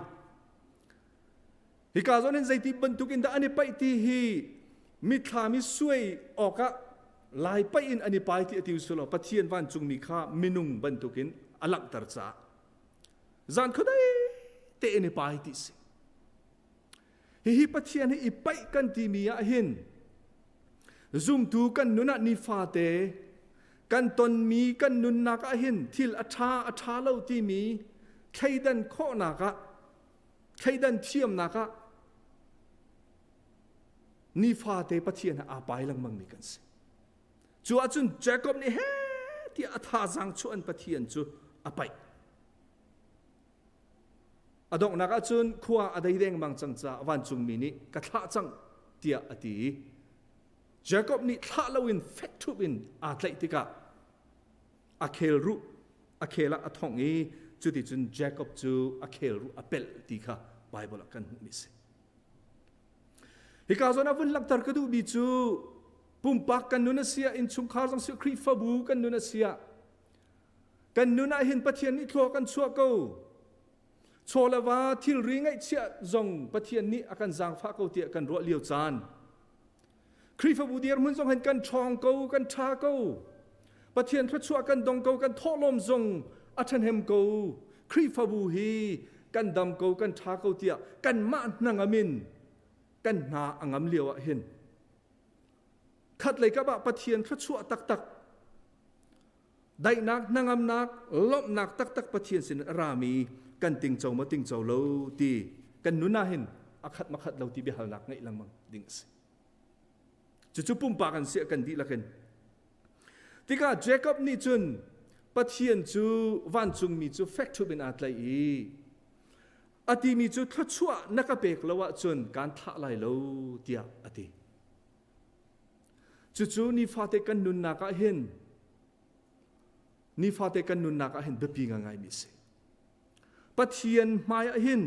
Hika zawn hin zeiti bantukin dah an i paih ti hi mithlam i suai awkah lai paih in an i pai ti a ti usulaw Pathian vancungmi kha minung bantukin a langhter caah zan khuadei te in i pai ti si. Hihi Pathian hi i paih kan timi ah hin. Zumtu kan nun ah nifate kan tonmi kan nunnak ah hin thil a ṭha a ṭha lo timi thleidan khawhnak ah thleidan thiamnak ah nifate Pathian he aa pai lengmangmi kan si. Cu ahcun Jacob nih he tiah a thazaang chuah in Pathian cu a paih. A donghnak ahcun khua a dei dengmang cang caah vancungmi nih ka thlah cang tiah a ti i Jacob nih thlah loin fek ṭhup in aa tlaih tikah a khel ruh a khel ah a thongh i cuticun Jacob cu a khel ruh a pelh ti kha Baibal ah kan hmuhmi a si. Hika zawn ah vun langhter ka duhmi cu pumpak kan nun a si ah innchungkhar zong si Khrihfabu kan nun a si ah kan nun ah hin Pathian nih thlua kan chuah ko. Chaw le va thilri ngaihchiah zong Pathian nih a kan zaangfah ko tiah kan ruah lio caan. Khrihfabu dirhmun zong hin kan ṭhawng ko, kan ṭha ko. Pathian thluachuah kan dong ko, kan thawhlawm zong a ṭhahnem ko. Khrihfabu hi kan dam ko, kan ṭha ko tiah kanmah hnangam in kan hna a ngam lio ah hin khatlei kap ah Pathian thluachuah taktak daihnak hnangamnak lawmhnak taktak Pathian sin a rami kan tingco maw tingco lo ti kan nun ah hin a khat ma khat lo ti biahalnak ngeih lengmang ding a si. Cucu pumpak an si kan dihlak in. Tikah Jacob nih cun Pathian cu vancungmi cu fek ṭhup in aa tlaih i a timi cu thluachuah na ka pek lo ahcun kaan thlah lai lo tiah a ti. Cucu nifate kan nunnak ah hin nifate kan nunnak ah hin biapi ngaingaimi a si. Pathian hmai ah hin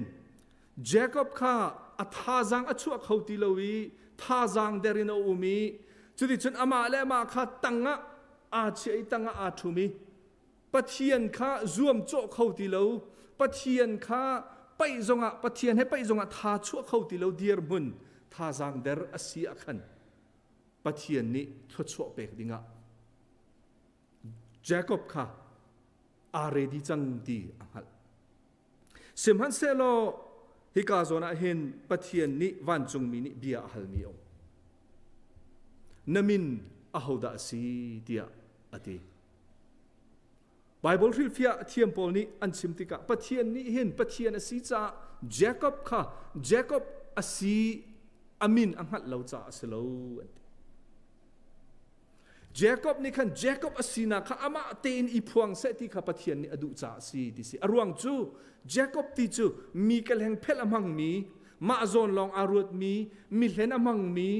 Jacob kha a thazaang a chuah kho ti lo i thazaang der in a um i cuticun amah le amah kha tangah aa chiah i tangah aa ṭhum i Pathian kha zuamcawh kho ti lo Pathian kha paih zongah Pathian he paih zongah tha chuah kho ti lo dirhmun thazaang der a si ah khan Pathian nih thluachuah pek dingah Jacob kha aa ready cang ti a hngalh. Sihmanhsehlaw hika zawn ah hin Pathian nih vancungmi nih bia a halmi a um. Na min ahodah a si tiah a ti. Baibal hrilhfiah thiam pawl nih an chim tikah Pathian nih hin Pathian a si caah Jacob kha Jacob a si a min a hngalh lo caah a si lo an ti. Jacob nih khan Jacob a sinak kha amah tein i phuang seh ti kha Pathian nih a duh caah a si ti si. A ruang cu Jacob ti cu mi ka hlengphelh a hmangmi, mah zawn lawng aa ruatmi, mi hlen a hmangmi,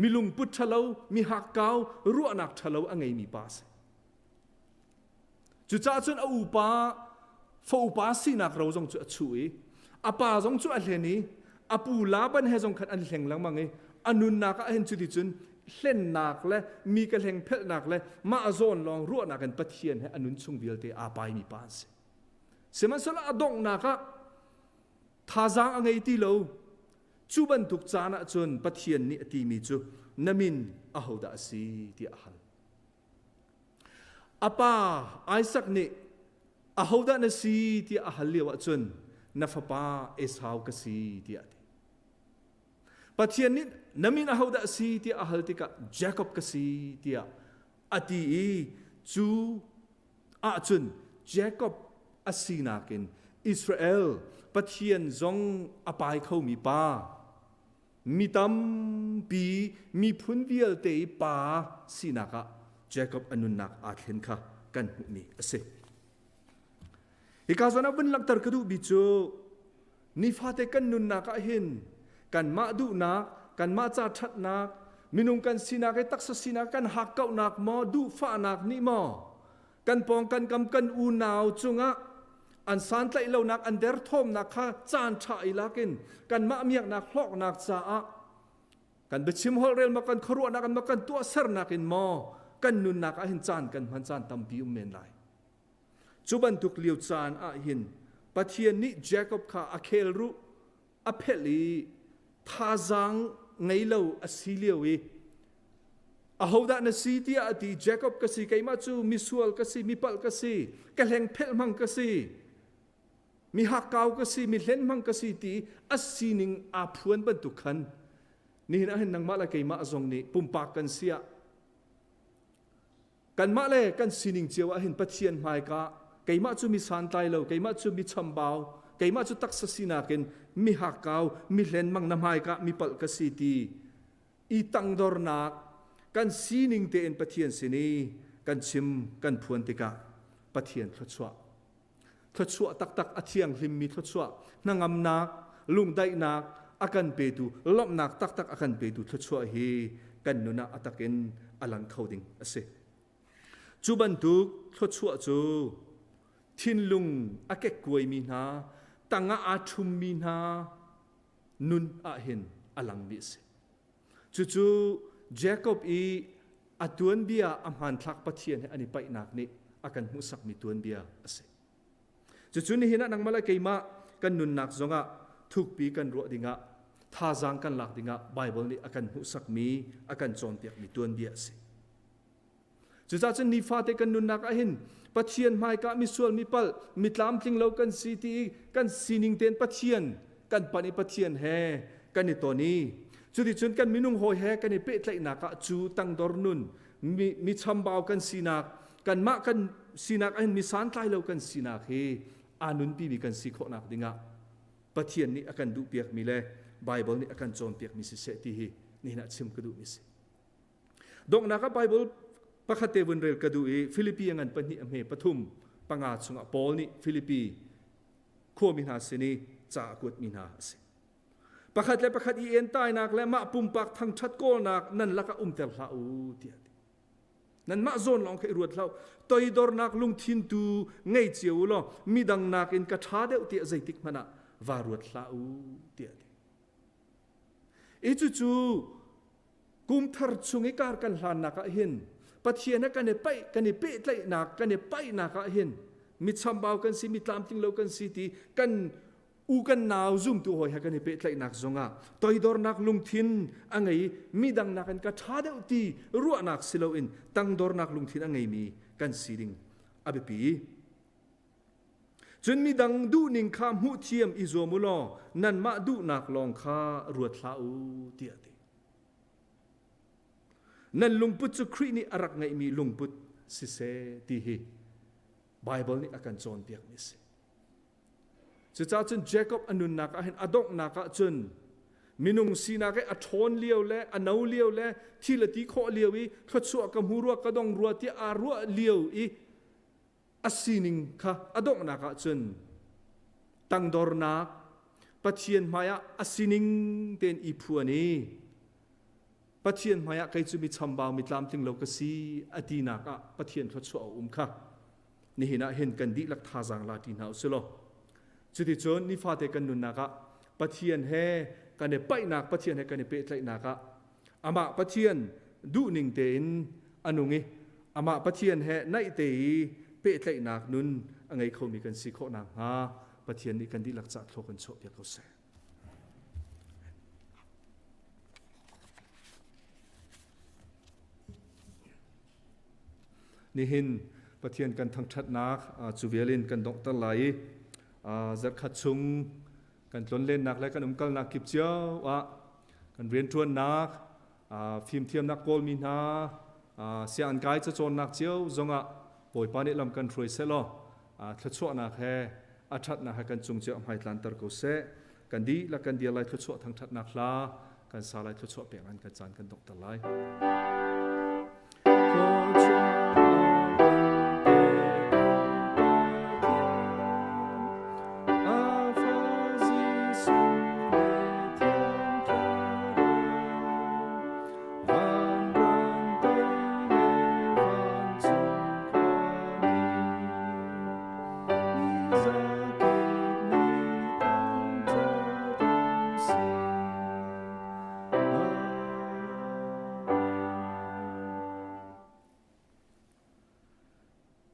mi lungput ṭhalo, mi hakkau, ruahnak ṭhalo a ngeimi pa a si. Cucaah cun a upa fa upa sinak ro zong cu a chuh i a pa zong cu a hlen i a pu Laban he zong khan an hleng lengmang i a nunnak ah hin cuticun hlennak le mi ka hleng phelhnak le mah zawn lawng ruahnak in Pathian he a nun chung vialte aa paimi pa an si. Sihmanhsehlaw a donghnak ah thazaang a ngei ti lo. Cu bantuk caan ah cun Pathian nih a timi cu na min ahodah a si tiah a hal. A pa Isaac nih ahodah na si tiah a hal lio ahcun na fapa Esau ka si tiah a ti. Pathian nih na min ahodah a si tiah a hal tikah Jacob ka si tiah a ti i cu ahcun Jacob a sinak in Israel Pathian zong a pai khomi pa Mi tampi miphun vialte i pa sinak ah Jacob a nunnak aa thlen kha kan hmuhmi a si. Hika zawn ah vun langhter ka duhmi cu nifate kan nunnak ah hin kanmah duhnak, kanmah ca ṭhatnak, minung kan sinak i taksa sinak kan hakkauhnak maw, duhfahnak nih maw kan pawng kan kam kan unau cungah an santlaih lonak an derthawmnak kha caan ṭha i lakin kanmah miaknak hlawknak caah kan biachim holhrel ma kan khuaruahnak in ma kan tuahsernak in maw kan nunnak ah hin caan kan hman caan tampi um men lai cu bantuk lio caan ah hin Pathian nih Jacob kha a khel ruh a phelh i thazaang ngei lo a si lio i ahodah na si tiah a ti Jacob ka si keimah cu misual ka si mipalh ka si ka hleng phelh hmang ka si mi hakkau ka si mi hlen hmang ka si ti a sining aa phuan bantuk khan. Nihin ah hin nangmah le keimah zong nih pumpak kan si ah kanmah le kan sining cio ah hin Pathian hmaika keimah cu mi santlai lo, keimah cu mi chambau, keimah cu taksa sinak in mi hakkau, mi hlenmang na hmaika mi palh ka si ti i tangdornak kan sining tein Pathian sin i kan chim kan phuan tikah Pathian thluachuah thluachuah taktak a thianghlimmi thluachuah hnangamnak lungdaihnak a kan petu lawmhnak taktak a kan petu thluachuah hi kan nun ah a takin a lang kho ding a si cu bantuk thluachuah cu thinlung a kekkuaimi hna tangah aa ṭhummi hna nun ah hin a langmi a si. Cucu Jacob i a tuanbia a hmanthlak Pathian he an i paihnak nih a kan hmuhsakmi tuanbia a si. Cucu nihin ah nangmah le keimah kan nunnak zongah thukpi kan ruah dingah thazaang kan lak dingah Bible nih a kan hmuhsakmi a kan cawnpiakmi tuanbia a si. Cucaah cun nifate kan nunnak ah hin Pathian hmaika misual mipalh mi tlamtling lo kan si ti i kan sining tein Pathian kan panh i Pathian he kan i ton i cuticun kan minung hawi he kan i pehtlaihnak ah cu tangdor nun mi, mi chambau kan sinak kanmah kan sinak ah hin mi santlai lo kan sinak hi aa nunpimi kan si khawhnak dingah Pathian nih a kan duhpiakmi le Bible nih a kan cawnpiakmi siseh ti hi nihin ah chim ka duhmi si. Donghnak ah Bible pakhat te vun rel ka duh i Filipi a ngan pahnih a hme pathum panga chungah Paul nih Filipi khuami hna sin i ca a kuatmi hna a si. Pakhat le pakhat i entainak le mah pumpak thangṭhat kawlnak nan lakah umter hlah u tiah a ti. Nanmah zawn lawng kha i ruat hlah u. Toidornak lungthin tu ngei cio u law midang nakin ka ṭha deuh tiah zeitik hmanh ah vaa ruat hlah u tiah a ti. I cucu Kumthar chung i kar kan hlannak ah hin Pathian he kan i paih kan i pehtlaihnak kan i paihnak ah hin mi chambau kan si mi tlamtling lo kan si ti kan u kan nau zumtu hawi he kan i pehtlaihnak zongah toidornak lungthin a ngei mi dang nakin ka ṭha deuh ti ruahnak si loin tangdornak lungthin a ngeimi kan si ding a biapi. Cun midang duhning kha hmuhthiam i zuam u law nanmah duhnak lawng kha ruat hlah u tiah a ti. Nan lungput cu Khrih nih a rak ngeihmi lungput siseh ti hi Baibal nih a kan cawnpiakmi a si. Cucaah cun Jacob a nunnak ah hin a donghnak ah cun minung sinak i a ṭhawn lio le a no lio le thil a ti khawh lio i thluachuah ka hmu rua ka dong rua tiah aa ruah lio i a sining kha a donghnak ah cun tangdornak Pathian hmaiah a sining tein i phuan i Pathian hmaiah kei cu mi chambau mi tlamtling lo ka si a tinak ah Pathian thluachuah a um kha nihin ah hin kan dihlak thazaang la ṭi hna usih law cuticun nifate kan nunnak ah Pathian he kan i paihnak Pathian he kan i pehtlaihnak ah amah Pathian duhning tein a nung i amah Pathian he naih te i pehtlaihnak nun a ngei khomi kan si khawh nakhnga Pathian nih kan dihlak cah thlua kan chuahpiak ko seh. Nihin Pathian kan thangṭhatnak cu vial in kan donghter lai i zarhkhat chung kan tlonlennak le kan umkalnak kip cio ah kan rianṭuannak fimthiamnak kawlmi hna sianginn kai cacawnnak cio zongah Bawipa nih lam kan hruai seh law thluachuahnak he a ṭhatnak he kan cung cio hmai tlanter ko seh kan dihlak kan dir lai thluachuah thangṭhatnak hla kan sa lai thluachuah pek an kan caan kan donghter lai.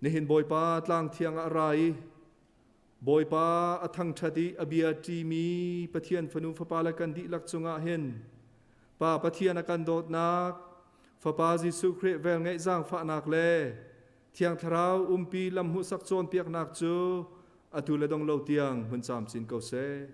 Nihin Bawipa tlang thiang ah ra i Bawipa a thangṭhat i a bia ṭimi Pathian fanu fapa le kan dihlak cungah hin Pa Pathian a kan dawtnak Fapa Jesuh Khrih velngeih zaangfahnak le Thiang Thlarau umpi lam hmuhsak cawnpiaknak cu atu le dong lo tiang hmun camcin ko seh.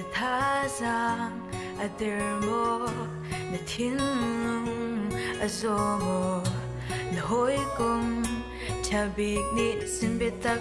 Na thazaang a der maw? Na thinlung a zaw maw? Na hawikom ṭha bik nih sin biatak.